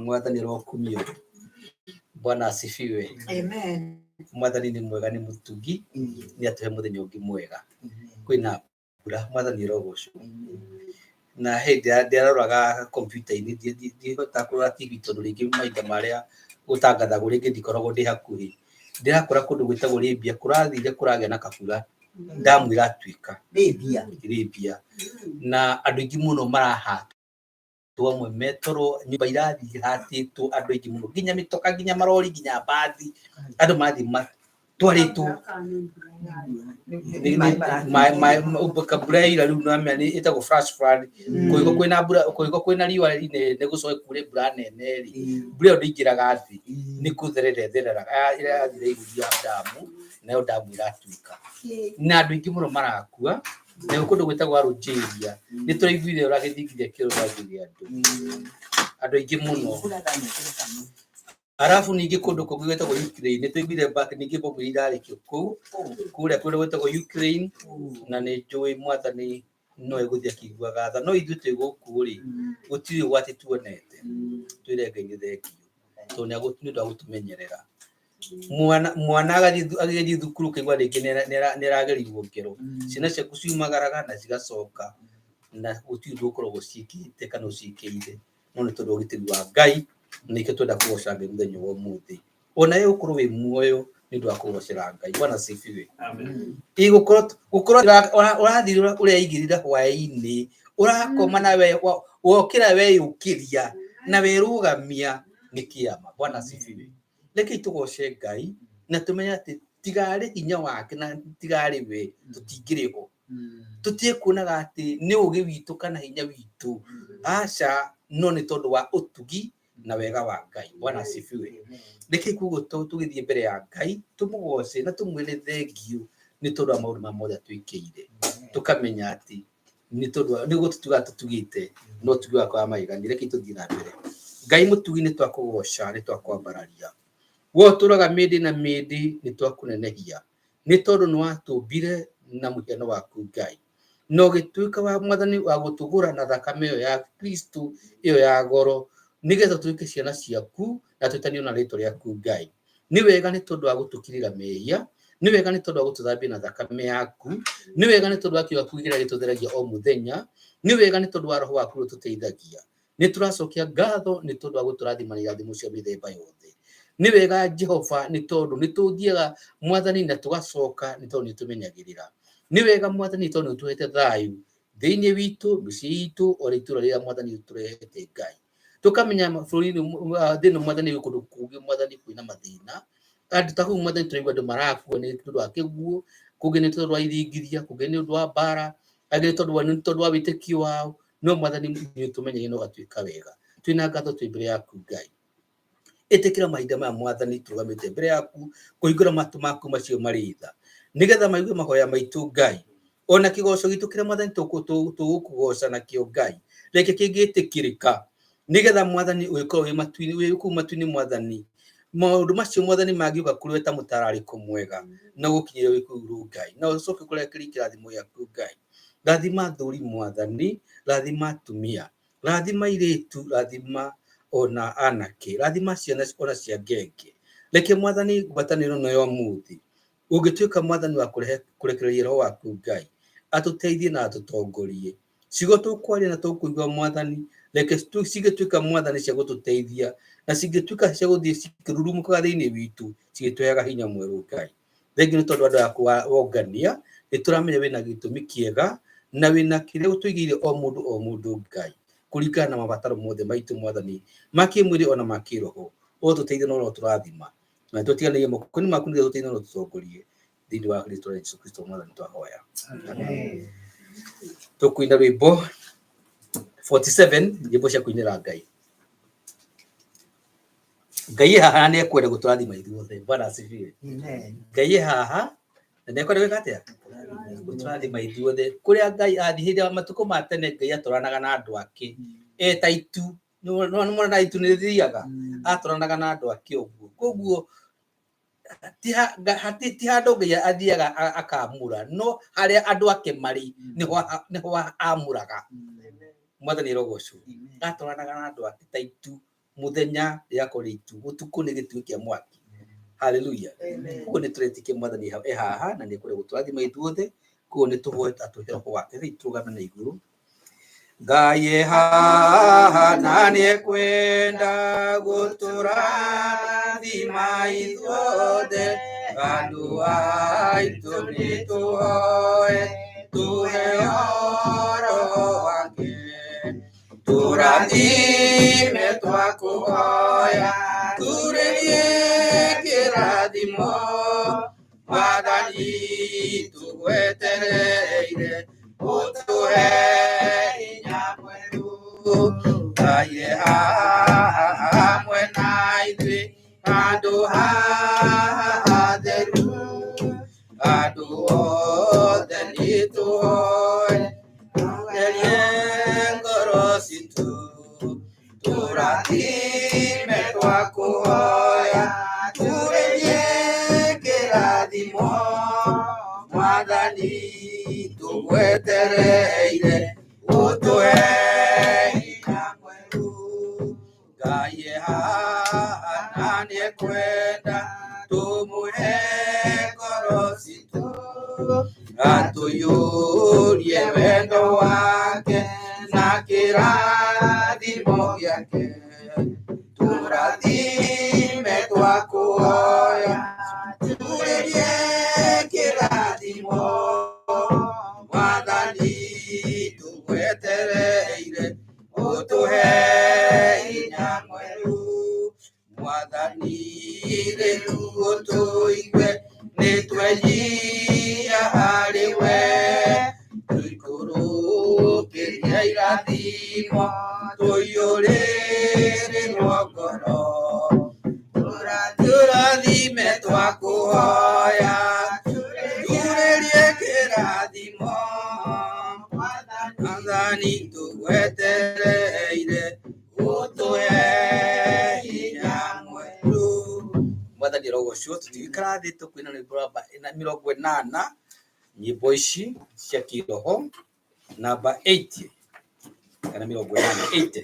Mwathani arokumio. Bwana asifiwe. Amen. Mwathani nĩ mwega, nĩ mũtugi, nĩ atũhe mũthenya ũngĩ mwega. Kwĩna mbura, Mwathani arogocwo. Na hĩndĩ ndĩraroraga kompiuta-inĩ, ndihotaga kũrora TV tondũ rĩngĩ mahinda marĩa gũtangathagwo rĩngĩ ndikoragwo ndĩ hakuhĩ. Ndĩrakora kũndũ gwĩtagwo Libya kũrathire kũragĩa na kabura, ndamu ĩratuĩka. Libya. Libya. Na andũ aingĩ mũno marahatwo amwe metoro, nyũmba irathiĩ ihatĩtwo andũ aingĩ mũno, nginya mĩtoka, nginya marori, nginya mbathi, andũ marathiĩ matwarĩtwo. Mbura yaura rĩu nĩwamenya nĩ ĩtagwo flash flood. Kũngĩkorwo kwĩna mbura, kũngĩkorwo kwĩna riũa inene gũcoke kure mbura nene rĩ, mbura ĩyo ndĩingĩraga thĩ, nĩ kũtherera ĩthereraga, ĩrathiĩ ĩraihũria ndamu, nayo ndamu ĩratuĩka. Na andũ aingĩ mũno marakua. Na kũndũ gwĩtagwo Algeria nĩ tũraiguire ũrĩa gĩthingithia kĩrũgagĩria andũ, andũ aingĩ mũno. Arabu ningĩ kũndũ kũngĩ gwĩtagwo Ukraine nĩ tũiguire ningĩ bomu irarekio kũu kũrĩa kũndũ gwĩtagwo Ukraine, na nĩ njũĩ Mwathani no egũthiĩ akĩiguaga tha, no ithuĩ twĩ gũkũ rĩ, gũtirĩ ũgwati tuonete. Twĩre Ngai nĩ thengiũ tondũ nĩ ũndũ wa gũtũmenyerera. Mwana agĩthiĩ thukuru ũkaigua rĩngĩ nĩ aragerirwo ngero, ciana ciaku ciumagaraga na cigacoka na gũtirĩ ũndũ ũkoragwo ũciĩkĩte kana ũciĩkĩire, no nĩ tondũ wa ũgitĩri wa Ngai, na nĩkĩo twenda kũgoca Ngai mũthenya wa ũmũthĩ. Ona we ũkorwo wĩ muoyo nĩ ũndũ wa kũgocera Ngai. Bwana asifiwe. Ĩ gũkorwo gũkorwo ũrathiĩ ũreigĩrĩra hwaĩ-inĩ, ũrakoma na we wokĩra weyũkĩria na werũgamia nĩ kĩama. Bwana asifiwe. Rekei tũgoce Ngai na tũmenye atĩ tigarĩ hinya wake na tigarĩ we tũtingĩrĩ ho. Tũtige kuonaga atĩ nĩ ũgĩ witũ kana hinya witũ, aca, no nĩ tondũ wa ũtugi na wega wa Ngai. Bwana asifiwe. Rekei koguo tũgĩthiĩ mbere ya Ngai tũmũgoce na tũmwĩre thengiũ nĩ tondũ wa maũndũ marĩa mothe atwĩkĩire. Tũkamenya atĩ nĩ tondũ nĩ gũtũtuga atũtugĩte no ũtugi wake wa magegania. Rekei tũthiĩ na mbere. Ngai mũtugi, nĩ twakũgoca, nĩ twakwambararia. We ũtũraga mĩndĩ na mĩndĩ, nĩ twakũnenehia nĩ tondũ nĩ watũmbire na mũhiano waku Ngai, na ũgĩtuĩka wa Mwathani wa gũtũgũra na thakame ĩyo ya Kristo ĩyo ya goro, nĩgetha tũtuĩke ciana ciaku na twĩtanio na rĩtwa rĩaku Ngai. Nĩ wega nĩ tondũ wa gũtũkirĩra mehia, nĩ wega nĩ tondũ wa gũtũthambia na thakame yaku, nĩ wega nĩ tondũ wa kiugo gĩaku kĩrĩa gĩtũtheragia o mũthenya, nĩ wega nĩ tondũ wa roho waku ũrĩa ũtũteithagia. Nĩ tũracokia ngatho nĩ tondũ wa gũtũrathima na irathimo cia mĩthemba yothe. Nĩ wega Jehova nĩ tondũ nĩ tũthiaga Mwathani na tũgacoka nĩ tondũ nĩ ũtũmenyagĩrĩra. Nĩ wega Mwathani nĩ tondũ nĩ ũtũhete thayũ thĩinĩ witũ, mĩciĩ itũ, ona itũũra rĩrĩa Mwathani ũtũrehete Ngai. Tũkamenya bũrũri-inĩ, thĩ ĩno Mwathani gwĩ kũndũ kũngĩ Mwathani kwĩna mathĩna, andũ ta kũu Mwathani tũraigua andũ marakua nĩ tondũ wa kĩguũ, kũngĩ nĩ tondũ wa ithingithia, kũngĩ nĩ ũndũ wa mbara, angĩ nĩ tondũ wa wĩtĩkio wao, no Mwathani nĩ ũtũmenyeire na ũgatwĩka wega. Twĩna ngatho twĩ mbere yaku Ngai. Ĩtĩkĩra mahinda maya Mwathani tũrũgamĩte mbere yaku kũhingũra matũ maku macio marĩ tha, nĩgetha maigue mahoya maitũ Ngai, ona kĩgoco gitũ kĩrĩa Mwathani tũgũkũgoca nakĩo Ngai, reke kĩngĩtĩkĩrĩka, nĩgetha Mwathani ũgĩkorwo wĩ matu-inĩ, wĩ kũu matu-inĩ Mwathani, maũndũ macio Mwathani mangĩũka kũrĩ we ta mũtararĩko mwega, na ũgũkinyĩre wĩ kũu igũrũ Ngai, na ũcoke ũkũrekerie kĩrathimo gĩaku Ngai. Rathima athuri Mwathani, rathima atumia, rathima airĩtu, rathima ona anake, rathima ciana ona cia ngenge. Reke Mwathani ngwatanĩro ĩno ya ũmũthĩ ũngĩtuĩka Mwathani wa kũrehe kũrekereria roho waku Ngai, atũteithie na atũtongorie. Ciugo tũkwaria na tũkũigua Mwathani, reke cingĩtuĩka Mwathani cia gũtũteithia na cingĩtuĩka cia gũthiĩ cikĩrurumũkaga thĩinĩ witũ, cigĩtũheaga hinya mwerũ Ngai. Thengiũ nĩ tondũ andũ aya wongania, nĩ tũramenya wĩna gĩtũmi kĩega na wĩna kĩrĩa ũtũigĩire o mũndũ o mũndũ Ngai, kũringana na mabataro mothe maitũ Mwathani, ma kĩmwĩrĩ ona ma kĩroho. Ũtũteithie na ũrotũrathima. Na tũtiganĩrie moko-inĩ maku nĩgetha ũtũteithie na ũtũtongorie. Thĩinĩ wa rĩtwa rĩa Jesu Kristo Mwathani twahoya. Amen. Tũkũina rwĩmbo 47, nyĩmbo cia kũinĩra Ngai. Ngai e haha na nĩ ekwenda gũtũrathima ithuothe. Bwana asifiwe. Ngai e haha na nĩ ekwenda gwĩka atĩa? Gũtũrathima ithuothe. Kũrĩa Ngai athiĩ hĩndĩ ya matukũ ma tene Ngai atũranaga na andũ ake eta itu. Nĩ mũrona itu nĩ rĩthiaga, atũranaga na andũ ake ũguo. Koguo ti handũ Ngai athiaga akamũra, no harĩa andũ ake marĩ nĩho amũraga. Mwathani arogocwo. Atũranaga na andũ ake ta itu. Muthenya rĩgakorwo rĩ itu, ũtukũ nĩ gĩtugĩ kĩa mwaki. Haleluya. Koguo nĩ tũretĩkia mwathani e haha na nĩ ekwenda gũtũrathima ithuothe. Koguo nĩ tũhoe atũhe roho wake. Rĩu tũrũgame na igũrũ. Ngai e haha na nĩ ekwenda gũtũrathima ithuothe. Andũ aitũ nĩ tũhoe tũheo roho wake. Tũrathime twakũhoya, turĩrie kĩrathimo. Mwathani tũgwetereire, ũtũhe hinya mwerũ. Ngai e haha hamwe na ithuĩ, handũ haha hatheru. Andũ othe nĩ tũhoe, tũtherie ngoro citũ. Tũrathime twakũhoya, turĩrie kĩrathimo. Mwathani tũgwetereire, ũtũhe hinya mwerũ. Ngai e haha na nĩ ekwenda tũmũhe ngoro citũ. Atũiyũrie wendo wake na kĩrathimo gĩake. Tũrathime twakũhoya, turĩrie kĩrathimo. Mwathani tũgwetereire, ũtũhe hinya mwerũ. Mwathani rĩu ũtũigue, nĩ twenyihia harĩ we. Tũikũrũkĩrie irathimo, tũiyũrĩrĩrwo ngoro. Tũrathime twakũhoya, turĩrie kĩrathimo. Mwathani tũgwetereire, ũtũhe hinya mwerũ. Mwathani arogocwo. Tũtigĩikara thĩ, tũkwĩna rwĩmbo namba 80, nyĩmbo ici cia kĩroho, namba 80 kana 80, 80.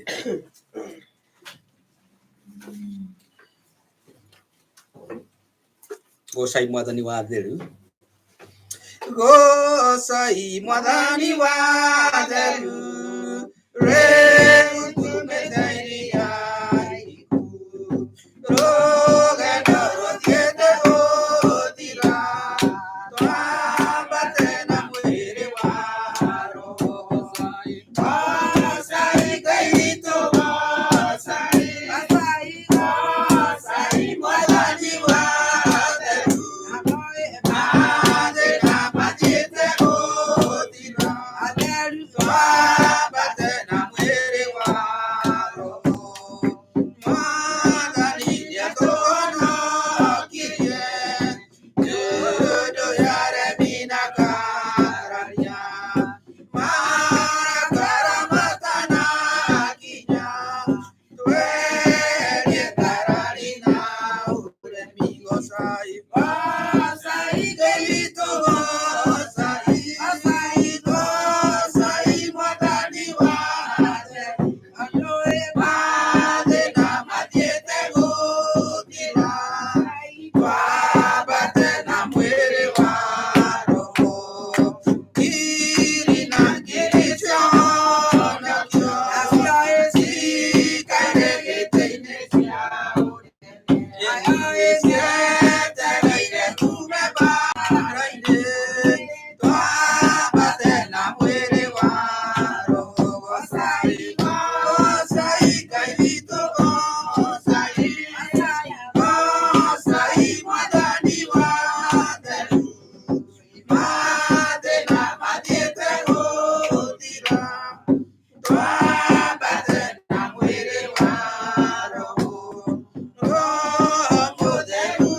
Gocai mwathani wa theru. Gocai mwathani wa theru, rĩu tumĩte iria iriku. Rũgendo rũthiĩte gũthira, twambate na mwĩrĩ wa roho. Gocai Ngai witũ, gocai, gocai mwathani wa theru. Mathĩna mathiĩte gũthira, twambate na mwĩrĩ wa roho. Mwathani nĩatũhonokirie, nĩ ũndũ ya aremi na kararia. Marakara matanakinya, tweherie ngarari na ũremi. Gocai, gocai Ngai witũ, gocai, gocai mwathani wa theru. Mathĩna mathiĩte gũthira, twambate na mwĩrĩ wa roho. Ngiri na ngiri cionokio, cikaire gĩtĩ-inĩ cia ũnene. Cietereire tume mbara-inĩ, twambate na mwĩrĩ wa roho. Gocai, gocai Ngai witũ, gocai, gocai mwathani wa theru. Mathĩna mathiĩte gũthira, twambate na mwĩrĩ wa roho. Roho Mũtheru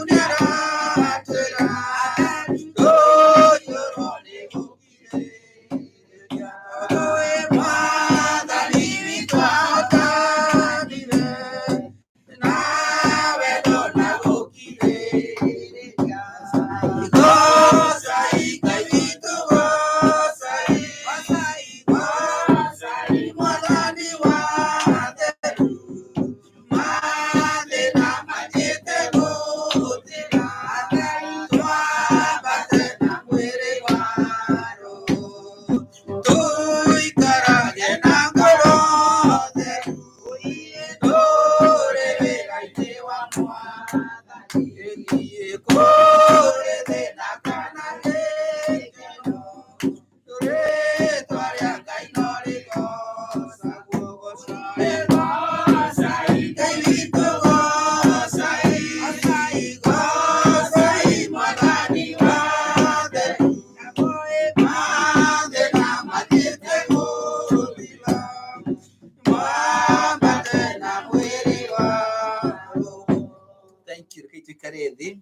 Tũikare thĩ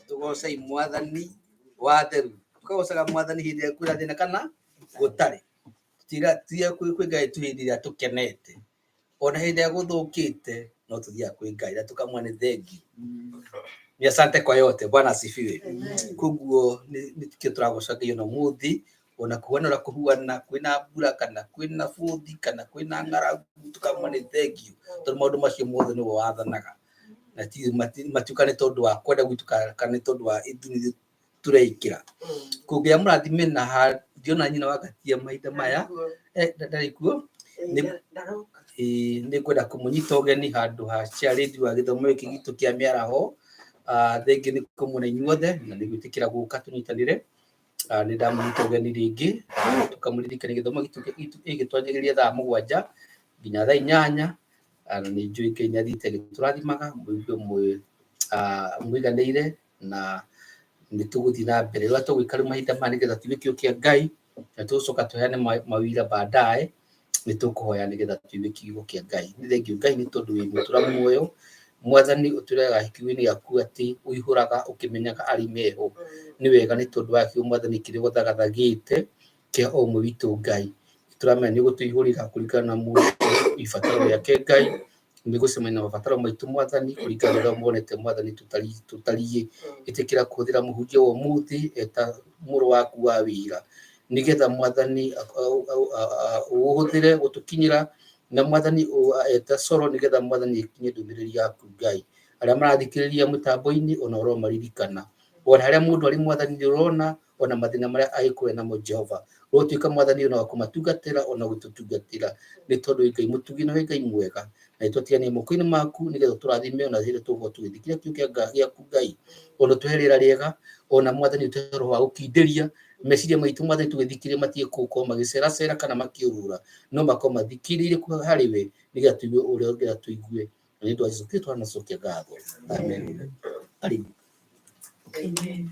tũgocei mwathani wa theru. Tũkagocaga mwathani hĩndĩ ĩrĩa kwĩna thĩna kana gũtarĩ. Tũthiaga kwĩ Ngai tu hĩndĩ ĩrĩa tũkenete. Ona hĩndĩ ĩrĩa gũthũkĩte no tũthiaga kwĩ Ngai na tũkamwĩra nĩ thengiũ. Ni asante kwa yote. Bwana asifiwe. Koguo nĩkĩo tũragoca Ngai ona ũmũthĩ ona kuhana ũrĩa kũhuana kwĩna mbura kana kwĩna bũthi kana kwĩna ng'aragu tũkamwĩra nĩ thengiũ tondũ maũndũ macio mothe nĩwe wathanaga na matiũkaga nĩ tondũ wa kwenda gwitũ kana nĩ tondũ wa ithuĩ tũreikĩra. Kũngĩa mũrathime na ndiona nyina wa Ngatia mahinda maya ndarĩ kuo. Nĩ ngwenda kũmũnyita ũgeni handũ ha chairlady wa gĩthomo gĩkĩ gitũ kĩa mĩaraho. Thengiũ nĩ kũmuona inyuothe na nĩ gwĩtĩkĩra gũka tũnyitanĩre. Nĩ ndamũnyita ũgeni rĩngĩ tũkamũririkania gĩthomo gitũ gĩtwanjagĩrĩria thaa 7 nginya thaa 8. Na nĩ njũĩ Ngai nĩ athiĩte agĩtũrathimaga mũigue mũiganĩire na nĩ tũgũthiĩ na mbere. Ũrĩa tũgwĩka rĩu mahinda maya nĩgetha tũigue kiugo kĩa Ngai na tũgũcoka tũheane mawĩra baadaye nĩ tũkũhoya nĩgetha tũigue kiugo kĩa Ngai. Nĩ thengiũ Ngai nĩ tondũ wĩ mũtũra muoyo. Mwathani ũtwĩraga kiugo-inĩ gĩaku atĩ ũihũraga ũkĩmenyaga arĩ meho. Nĩ wega nĩ tondũ wa kiugo mwathani kĩrĩa ũthagathagĩte kĩa o ũmwe witũ Ngai. Tũramenya nĩ ũgũtũihũrĩra kũringana na mũndũ ibataro rĩake Ngai, nĩ gũcemania na mabataro maitũ mwathani kũringana na ũrĩa wonete mwathani tũtariĩ. Ĩtĩkĩra kũhũthĩra mũhunjia wa ũmũthĩ eta mũrũ waku wa wĩra nĩgetha mwathani ũhũthĩre gũtũkinyĩra na mwathani eta coro nĩgetha mwathani ĩkinye ndũmĩrĩri yaku Ngai. Arĩa marathikĩrĩria mũtambo-inĩ ona ũromaririkana. Ona harĩa mũndũ arĩ mwathani nĩ ũrona ona mathĩna marĩa angĩkorwo namo Jehova. Ũrotuĩka mwathani ona wa kũmatungatĩra ona gũtũtungatĩra nĩ tondũ wĩ Ngai mũtugi na wĩ Ngai mwega. Na nĩ twatiganĩria moko-inĩ maku nĩgetha ũtũrathime ona rĩrĩa tũgũkorwo tũgĩthikĩrĩria kiugo gĩaku Ngai. Ona ũtũhe rĩera rĩega, ona mwathani ũtũhe roho wa gũkindĩria meciria maitũ mwathani tũgĩthikĩrĩria matige gũkorwo magĩceracera kana makĩũrũra, no makorwo mathikĩrĩirie harĩ we nĩgetha tũigue ũrĩa ũngĩenda tũigue. Na nĩ ũndũ wa Jesũ Kristo twanacokia ngatho. Amen. Karibu. Amen.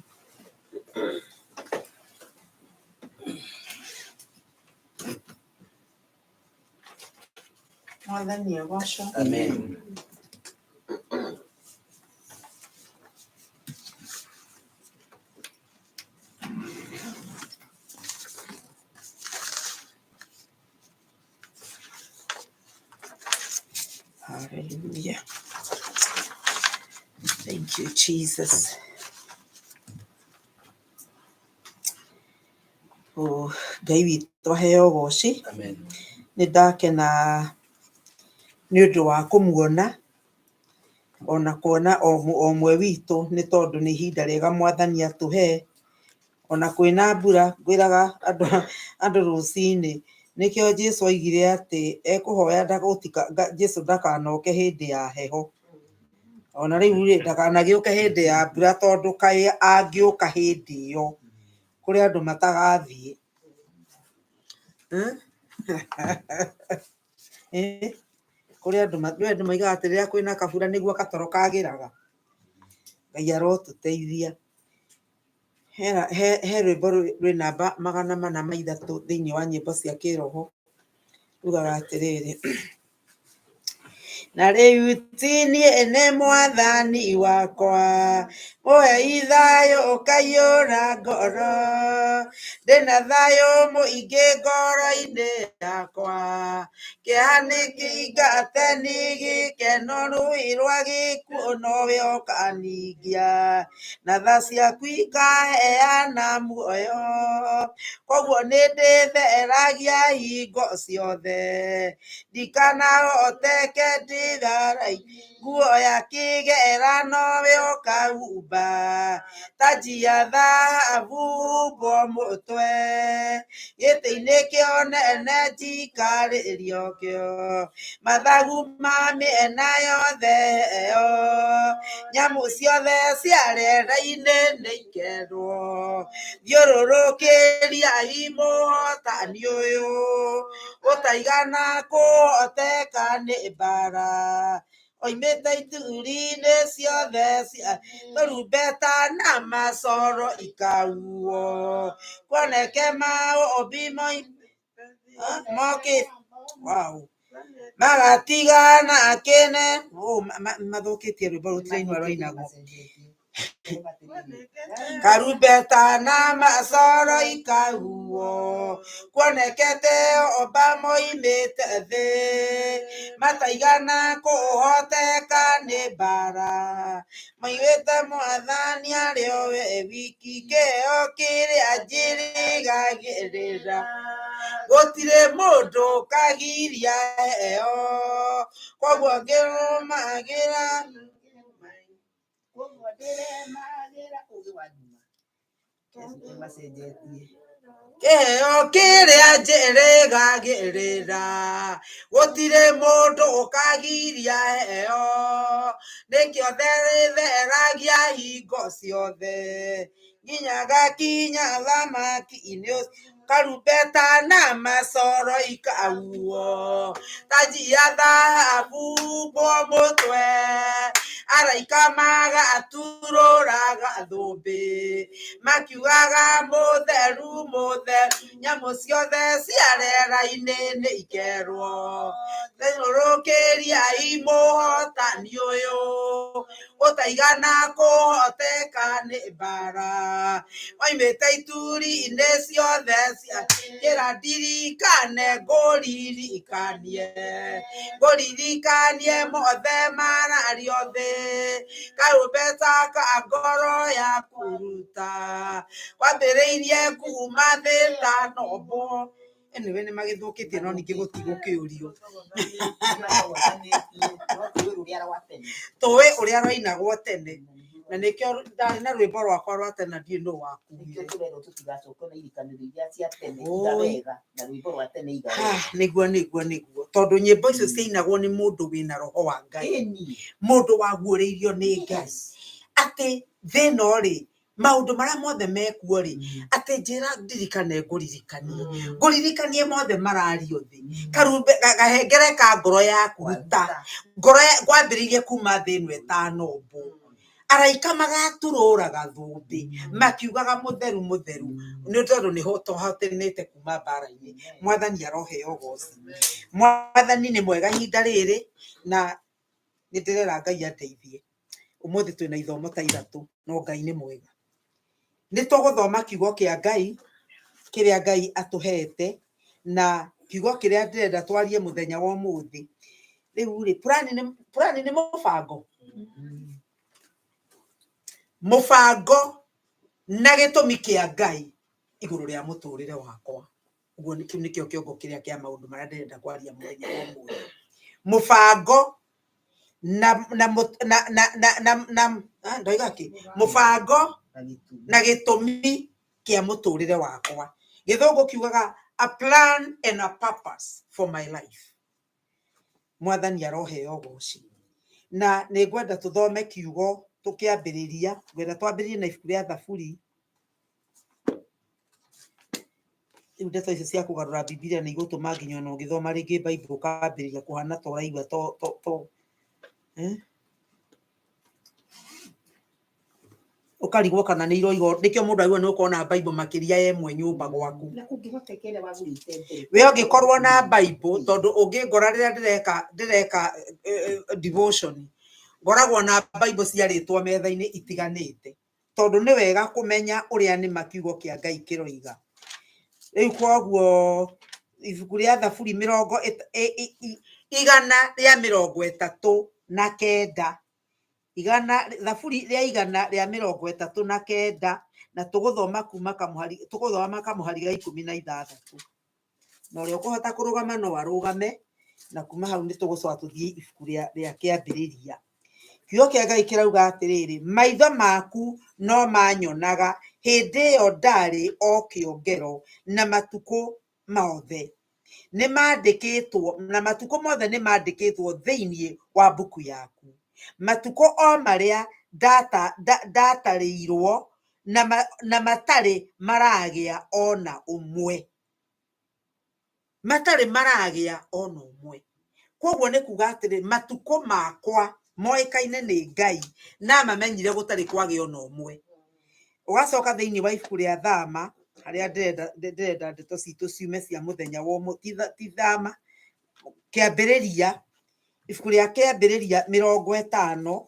Mwathani agocwo. Amen. Hallelujah. Thank you, Jesus. Oh, Ngai witũ aheo ũgoci. Amen. Nĩ ndakena nĩ ũndũ wa kũmuona ona kuona o ũmwe witũ nĩ tondũ nĩ ihinda rĩega mwathani atũhe. Ona kwĩna mbura ngwĩraga andũ rũcinĩ nĩkĩo Jesu oigire atĩ ekũhoya Jesu ndakanoke hĩndĩ ya heho. Ona rĩu rĩ ndakanagĩũke hĩndĩ ya mbura tondũ kaĩ angĩũka hĩndĩ ĩyo kũrĩ andũ matagathiĩ. Kũrĩ andũ andũ moigaga atĩ rĩrĩa kwĩna kabura nĩguo katoro kagĩraga. Ngai arotũteithia. He rwĩmbo rwĩ namba 403 thĩinĩ wa nyĩmbo cia kĩroho rugaga atĩrĩrĩ, na rĩu ti niĩ nĩ mwathani wakwa mũhei thayũ ũkaiyũra ngoro, ndĩna thayũ mũingĩ ngoro-inĩ yakwa, kĩeha nĩ kĩingate nĩ gĩkeno rũĩ rwa gĩkuũ nowe ũkaningia, na tha ciaku ikaheana muoyo, koguo nĩ ndĩtheragia hingo ciothe, ndikanahoteke ndĩtharai, nguo ya kĩgera nowe ũkahumba, tanji ya thahabu humbwo mũtwe, gĩtĩ-inĩ kĩa ũnene njikarĩrio kĩo, mathagu ma mĩena yothe ĩyo, nyamũ ciothe cia rĩera-inĩ nĩ ikerwo, thiũrũrũkĩriai mũhotani ũyũ, ũtaigana kũhoteka nĩ mbara, oimĩte ituri-inĩ ciothe cia tũrumbeta na macoro ikauo, kuoneke maũmbi mokĩte wow magatigana kĩne mathũkĩtie rwĩmbo rũtirainwo rwainagwo. Karumbeta na macoro ikahuo kuonekete omba moimĩte thĩ mataigana kũhoteka nĩ mbara maiguĩte mwathani arĩ o we wiki kĩheo kĩrĩa njĩrĩgagĩrĩra gũtirĩ mũndũ ũkagiria heo koguo ngĩrũmagĩra Koguo ndĩremagĩra ũgĩ wa nyuma. Macenjetie. Kĩheo kĩrĩa njĩrĩgagĩrĩra gũtirĩ mũndũ ũkagiria heo nĩkĩo theragia hingo ciothe nginya gakinya thamaki-inĩ ũcio karumbeta na macoro ikahuo tanji ya thahabu mbwo mũtwe araika magaturũraga thũmbĩ makiugaga mũtheru mũtheru nyamũ ciothe cia rĩera-inĩ nĩ ikerwo thenũrũkĩriai mũhotani ũyũ ũtaigana kũhoteka nĩ mbara oimĩte ituri-inĩ ciothe cia njĩra ndirikane ngũririkanie ngũririkanie mothe marario thĩ karumbeta ka ngoro ya kuruta kwambĩrĩirie kuma thĩ tanombo. Anyway, nĩ magĩthũkĩtie no ningĩ gũtigũkĩũrio. Tũĩ ũrĩa rwainagwo tene na nĩkĩo ndarĩ na rwĩmbo rwakwa rwa tene na ndiũĩ nũ wakuire. Oi. Nĩguo nĩguo nĩguo tondũ nyĩmbo icio ciainagwo nĩ mũndũ wĩna roho wa Ngai, mũndũ waguũrĩirio nĩ Ngai atĩ thĩ ĩno rĩ maũndũ marĩa mothe mekuo rĩ atĩ njĩra ndirikane ngũririkanie ngũririkanie mothe marario thĩ karumbe gahengere ka ngoro yaku ruta ngoro kwambĩrĩirie kuma thĩ ĩno ĩtanombwo araika magaturũraga thũmbĩ makiugaga mũtheru mũtheru nĩ tondũ nĩ tũhotanĩte kuma mbara-inĩ. Mwathani aroheo ũgoci. Mwathani nĩ mwega ihinda rĩrĩ na nĩ ndĩrera Ngai andeithie. Ũmũthĩ twĩna ithomo ta ithatũ no Ngai nĩ mwega. Nĩ tũgũthoma kiugo kĩa Ngai kĩrĩa Ngai atũhete na kiugo kĩrĩa ndĩrenda twarie mũthenya wa ũmũthĩ. Rĩu rĩ, purani nĩ mũbango. Mũbango na gĩtũmi kĩa Ngai igũrũ rĩa mũtũrĩre wakwa. Ũguo kĩu nĩkĩo kĩongo kĩrĩa kĩa maũndũ marĩa ndĩrenda kwaria mũthenya wa ũmũthĩ. Mũbango na na na na na na na ndoiga kĩ? Mũbango na gĩtũmi kĩa mũtũrĩre wakwa. Gĩthũngũ kiugaga a plan and a purpose for my life. Mwathani aroheo ũgoci. Na nĩ ngwenda tũthome kiugo tũkĩambĩrĩria, ngwenda twambĩrĩrie na ibuku rĩa Thaburi. Rĩu ndeto icio cia kũgarũra Bibilia nĩ igũtũma nginya ona ũgĩthoma rĩngĩ Bible ũkambĩrĩria kũhana ta ũraigua to to to Ũkarigwo kana nĩ iroiga nĩkĩo mũndũ agĩrĩirwo nĩ gũkorwo na Bible makĩria ya ĩmwe nyũmba gwaku. Na kũngĩhoteka ĩrĩa wagũrĩte mbere. We ũngĩkorwo na Bible tondũ ũngĩngora rĩrĩa ndĩreka ndĩreka devotion ngoragwo na Bible ciarĩtwo metha-inĩ itiganĩte tondũ nĩ wega kũmenya ũrĩa nĩma kiugo kĩa Ngai kĩroiga. Rĩu koguo ibuku rĩa Thaburi mĩrongo 139, igana Thaburi rĩa 139 na tũgũthoma kuma kamũhari tũgũthoma kamũhari ga 16 na ũrĩa ũkũhota kũrũgama no arũgame na kuma hau nĩ tũgũcoka tũthiĩ ibuku rĩa kĩambĩrĩria. Kiugo kĩa Ngai kĩrauga atĩrĩrĩ, maitho maku no manyonaga hĩndĩ ĩyo ndarĩ o kĩongero na matukũ mothe nĩ mandĩkĩtwo na matukũ mothe nĩ mandĩkĩtwo thĩinĩ wa mbuku yaku. Matukũ o marĩa ndatarĩirwo na matarĩ maragĩa ona ũmwe. Matarĩ maragĩa ona ũmwe. Koguo nĩ kuga atĩrĩ, matukũ makwa moĩkaine nĩ Ngai na mamenyire gũtarĩ kwagĩa ona ũmwe. Ũgacoka thĩinĩ wa ibuku rĩa Thama harĩa ndĩrenda ndeto citũ ciume cia mũthenya wa ũmũthĩ, ti Thama, Kĩambĩrĩria, ibuku rĩa Kĩambĩrĩria 50.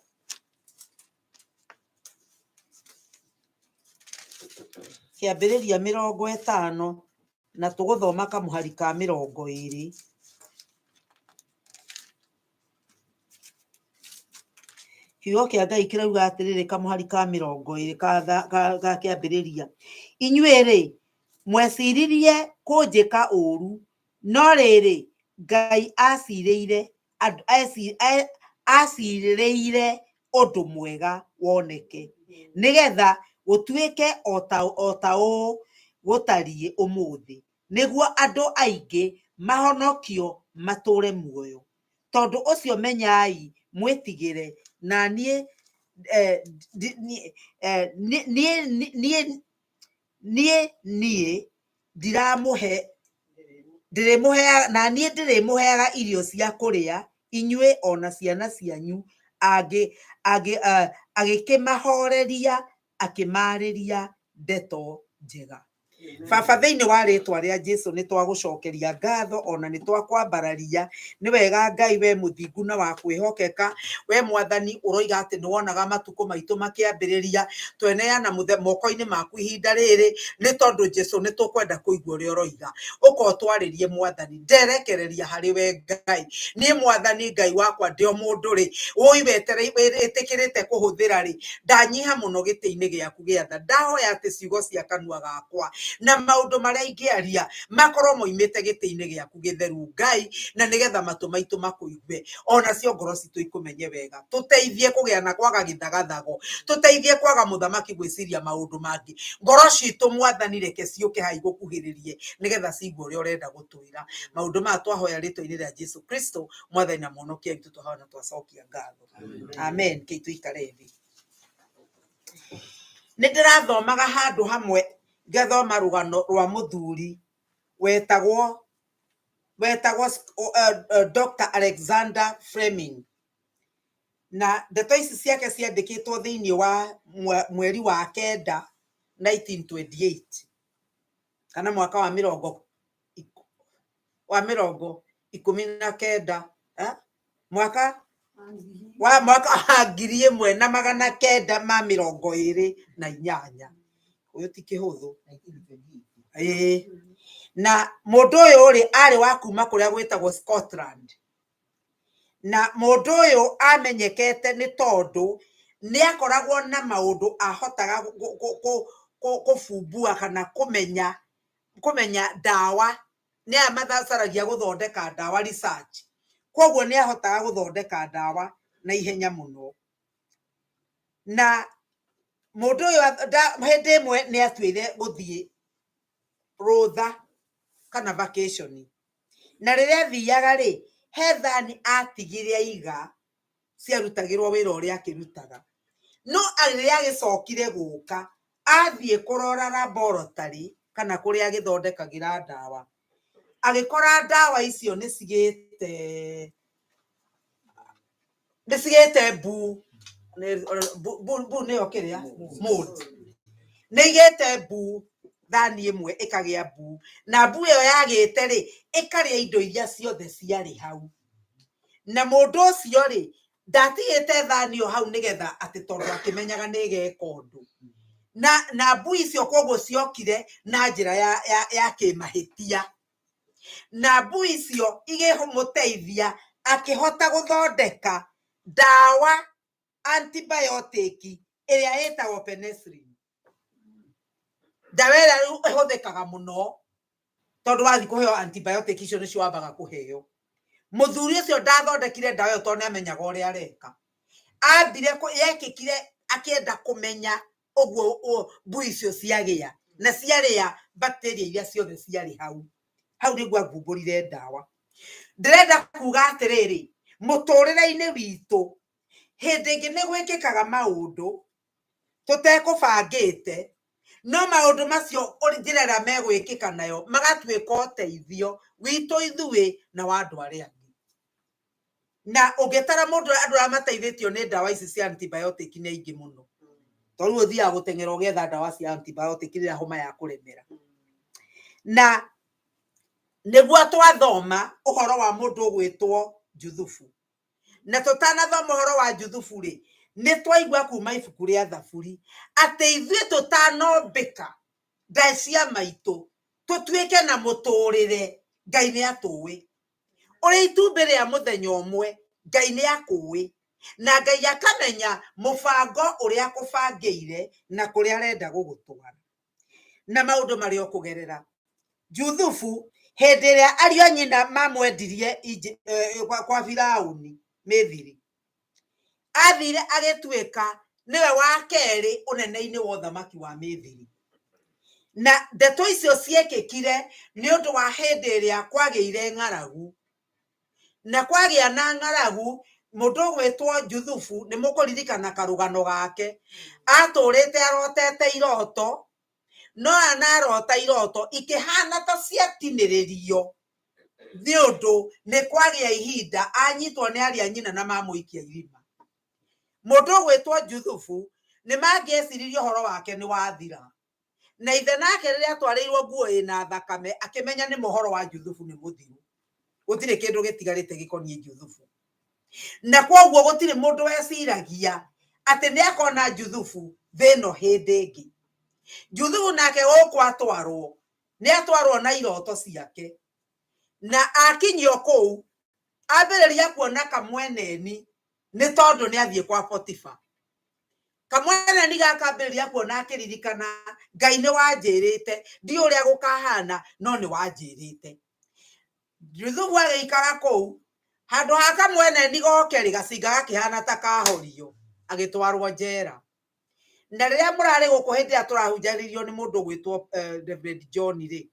Kĩambĩrĩria 50 na tũgũthoma kamũhari ka 20. Kiugo kĩa Ngai kĩrauga atĩrĩrĩ, kamũhari ka 20 ga Kĩambĩrĩria: inyuĩ-rĩ, mweciririe kũnjĩka ũũru, no rĩrĩ, Ngai acirĩire ũndũ mwega woneke, nĩgetha gũtuĩke o ta ũũ gũtariĩ ũmũthĩ, nĩguo andũ aingĩ mahonokio matũũre muoyo. Tondũ ũcio menyai mwĩtigĩre, na niĩ niĩ ndiramũhe ndĩrĩmũheaga, na niĩ ndĩrĩmũheaga irio cia kũrĩa inyuĩ ona ciana cianyu. Agĩkĩmahoreria akĩmaarĩria ndeto njega. Baba, thĩinĩ wa rĩtwa rĩa Jesu nĩ twagũcokeria ngatho ona nĩ twakwambararia. Nĩ wega Ngai, we mũthingu na wa kwĩhokeka, we Mwathani ũroiga atĩ nĩ wonaga matukũ maitũ makĩambĩrĩria. Tweneana moko-inĩ maku ihinda rĩrĩ, nĩ tondũ Jesu nĩ tũkwenda kũigua ũrĩa ũroiga. Ũka ũtwarĩrie Mwathani, nderekereria harĩ we Ngai. Niĩ Mwathani Ngai wakwa ndĩ o mũndũ rĩ, ũi wĩtĩkĩrĩte kũhũthĩra rĩ, ndanyiha mũno gĩtĩ-inĩ gĩaku gĩa tha. Ndahoya atĩ ciugo cia kanua gakwa na maũndũ marĩa ingĩaria makorwo moimĩte gĩtĩ-inĩ gĩaku gĩtheru Ngai, na nĩgetha matũ maitũ makũigue, onacio ngoro citũ ikũmenye wega. Tũteithie kũgĩa na kwaga gĩthagathago, tũteithie kwaga mũthamaki gwĩciria maũndũ mangĩ. Ngoro citũ Mwathani reke ciũke haha igũkuhĩrĩrie, nĩgetha ciigue ũrĩa ũrenda gũtwĩra. Maũndũ maya twahoya rĩtwa-inĩ rĩa Jesu Kristo, Mwathani na Mũhonokia witũ, twahoya na twacokia ngatho. Amen. Kei tũikare thĩ. Nĩ ndĩrathomaga handũ hamwe, ngathoma rũgano rwa mũthuri wetagwo Dr. Alexander Fleming. Na ndeto ici ciake ciandĩkĩtwo thĩinĩ wa mweri wa kenda 1928, kana mwaka wa 19, mwaka wa 1928. Ũyũ ti kĩhũthũ. Ĩĩ. Na mũndũ ũyũ rĩ, arĩ wa kuma kũrĩa gwĩtagwo Scotland. Na mũndũ ũyũ amenyekete nĩ tondũ nĩ akoragwo na maũndũ ahotaga kũbumbua kana kũmenya ndawa. Nĩ aya macaragia gũthondeka ndawa, research. Koguo nĩ ahotaga gũthondeka ndawa na ihenya mũno. Na mũndũ ũyũ hĩndĩ ĩmwe nĩ atuire gũthiĩ rũtha kana vacation. Na rĩrĩa athiaga rĩ, he thani atigire aiga ciarutagĩrwo wĩra ũrĩa akĩrutaga. No rĩrĩa agĩcokire gũka, athiĩ kũrora laboratory kana kũrĩa agĩthondekagĩra ndawa, agĩkora ndawa icio nĩ cigĩte mbu, mbu nĩyo kĩrĩa mold, nĩ igĩte mbu, thani ĩmwe ĩkagĩa mbu, na mbu ĩyo yagĩte rĩ, ĩkarĩa indo iria ciothe ciarĩ hau. Na mũndũ ũcio rĩ, ndatigĩte thani ĩyo hau nĩgetha atĩ tondũ akĩmenyaga nĩ ĩgeka ũndũ. Na mbu icio koguo ciokire na njĩra ya kĩmahĩtia. Na mbu icio igĩmũteithia akĩhota gũthondeka ndawa antibiotic ĩrĩa ĩtagwo penicillin. Ndawa ĩrĩa rĩu ĩhũthĩkaga mũno, tondũ wathiĩ kũheo antibiotic icio nĩcio wambaga kũheo. Mũthuri ũcio ndathondekire ndawa ĩyo tondũ nĩamenyaga ũrĩa areka. Ambire yekĩkire akĩenda kũmenya ũguo mbu icio ciagĩa na ciarĩa bacteria iria ciothe ciarĩ hau. Hau nĩguo agumbũrire ndawa. Ndĩrenda kuga atĩrĩrĩ, mũtũrĩre-inĩ witũ hĩndĩ ĩngĩ nĩ gwĩkĩkaga maũndũ tũtekũbangĩte, no maũndũ macio njĩra ĩrĩa megwĩkĩka nayo magatuĩka ũteithio witũ ithuĩ na wa andũ arĩa angĩ. Na ũngĩtara mũndũ andũ arĩa mateithĩtio nĩ ndawa ici cia antibiotic nĩ aingĩ mũno. Tondũ rĩu ũthiaga gũteng'era ũgĩetha ndawa cia antibiotic rĩrĩa homa ya kũremera. Na nĩguo twathoma ũhoro wa mũndũ ũgwĩtwo Juthubu. Na tũtanathoma ũhoro wa Juthubu rĩ, nĩ twaigua kuma ibuku rĩa Thaburi atĩ ithuĩ tũtanombĩka Nda cia maitũ tũtuĩke na mũtũrĩre, Ngai nĩ atũĩ. Ũrĩ itumbĩ rĩa mũthenya ũmwe, Ngai nĩ akũĩ. Na Ngai akamenya mũbango ũrĩa akũbangĩire na kũrĩa arenda gũgũtwara na maũndũ marĩa ũkũgerera. Juthubu hĩndĩ ĩrĩa ariũ a nyina mamwendirie kwa Firauni Mithiri, athire agĩtuĩka nĩwe wa kerĩ ũnene-inĩ wa ũthamaki wa Mithiri. Na ndeto icio ciekĩkire nĩ ũndũ wa hĩndĩ ĩrĩa kwagĩire ng'aragu. Na kwagĩa na ng'aragu, mũndũ ũgwĩtwo Juthubu, nĩ mũkũririkana karũgano gake, atũrĩte arotete iroto, no anarota iroto ikĩhana ta ciatinĩrĩrio nĩ ũndũ nĩ kwagĩa ihinda anyitwo nĩ arĩa nyina na mamũikia irima. Mũndũ ũgwĩtwo Juthubu nĩ mangĩeciririe ũhoro wake nĩ wathira. Na ithe nake rĩrĩa atwarĩirwo nguo ĩna thakame akĩmenya nĩ mohoro wa Juthubu nĩ mũthiru. Gũtirĩ kĩndũ gĩtigarĩte gĩkoniĩ Juthubu. Na kwoguo gũtirĩ mũndũ weciragia atĩ nĩ akona Juthubu thĩ ĩno hĩndĩ ĩngĩ. Juthubu nake gũkũ atwarwo, nĩ atwarwo na iroto ciake. Na akinyio kũu, ambĩrĩria kuona kamweneni nĩ tondũ nĩ athiĩ kwa Potifa. Kamweneni gaka ambĩrĩria kuona akĩririkana, Ngai nĩ wanjĩrĩte, ndiũĩ ũrĩa gũkahana, no nĩ wanjĩrĩte. Juthubu agĩikara kũu, handũ ha kamweneni goke rĩ, gacinga gakĩhana ta kahorio, agĩtwarwo njera. Na rĩrĩa mũrarĩ gũkũ hĩndĩ ĩrĩa tũrahunjanĩrio nĩ mũndũ ũgwĩtwo Reverend John rĩ,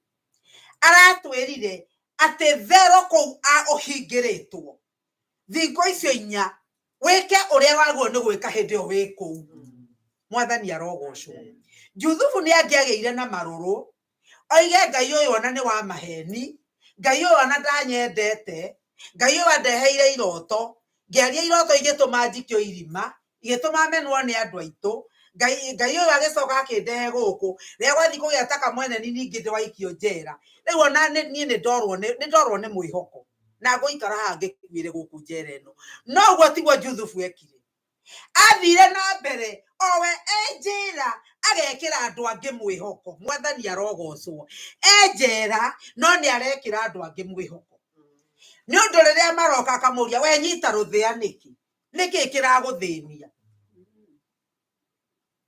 aratwĩrire atĩ thero kũu ũhingĩrĩtwo thingo icio inya, wĩke ũrĩa wagwo nĩ gwĩka hĩndĩ ĩyo wĩ kũu. Mwathani arogocwo. Juthubu nĩ angĩagĩire na marũrũ, oige Ngai ũyũ ona nĩ wa maheni, Ngai ũyũ ona ndanyendete, Ngai ũyũ andeheire iroto, ngĩaria iroto igĩtũma njikio irima, igĩtũma menwo nĩ andũ aitũ, Ngai ũyũ agĩcoka akĩndehe gũkũ, rĩrĩa gwathiĩ kũgĩa ta kamweneni ningĩ ndĩwaikio njera. Rĩu ona niĩ nĩ ndorwo nĩ mwĩhoko, na ngũikara haha ngĩkuĩre gũkũ njera ĩno. No ũguo tiguo Juthubu ekire. Athire na mbere owe e njera agekĩra andũ angĩ mwĩhoko. Mwathani arogocwo. E njera no nĩ arekĩra andũ angĩ mwĩhoko. Nĩ ũndũ rĩrĩa maroka akamũria, we nyita rũthĩa nĩkĩ? Nĩkĩ kĩragũthĩnia?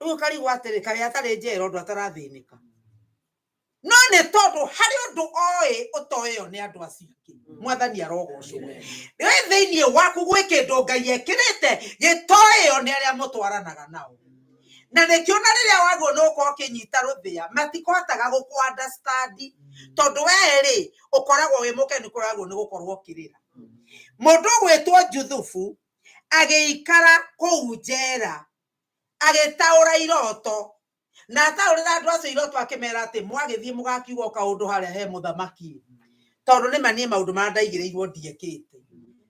Rĩu ũkarigwo atĩrĩ, kaĩ atarĩ njera ũndũ atarathĩnĩka? No nĩ tondũ harĩ ũndũ oĩ ũtoĩo nĩ andũ acio angĩ. Mwathani arogocwo. Wĩ thĩinĩ waku gwĩ kĩndũ Ngai ekĩrĩte gĩtoĩo nĩ arĩa mũtwaranaga nao. Na nĩkĩo na rĩrĩa wagwo nĩ ũkorwo ũkĩnyita rũthĩa, matikohotaga gũkũ understand, tondũ we rĩ, ũkoragwo wĩ mũkenu kũragwo nĩ gũkorwo ũkĩrĩra. Mũndũ ũgwĩtwo Juthubu agĩikara kũu njera, agĩtaũra iroto, na ataũrĩra andũ acio iroto akĩmera atĩ mwagĩthiĩ mũgakiuga o kaũndũ harĩa he mũthamaki, tondũ nĩ ma niĩ maũndũ marĩa ndaigĩrĩirwo ndiekĩte,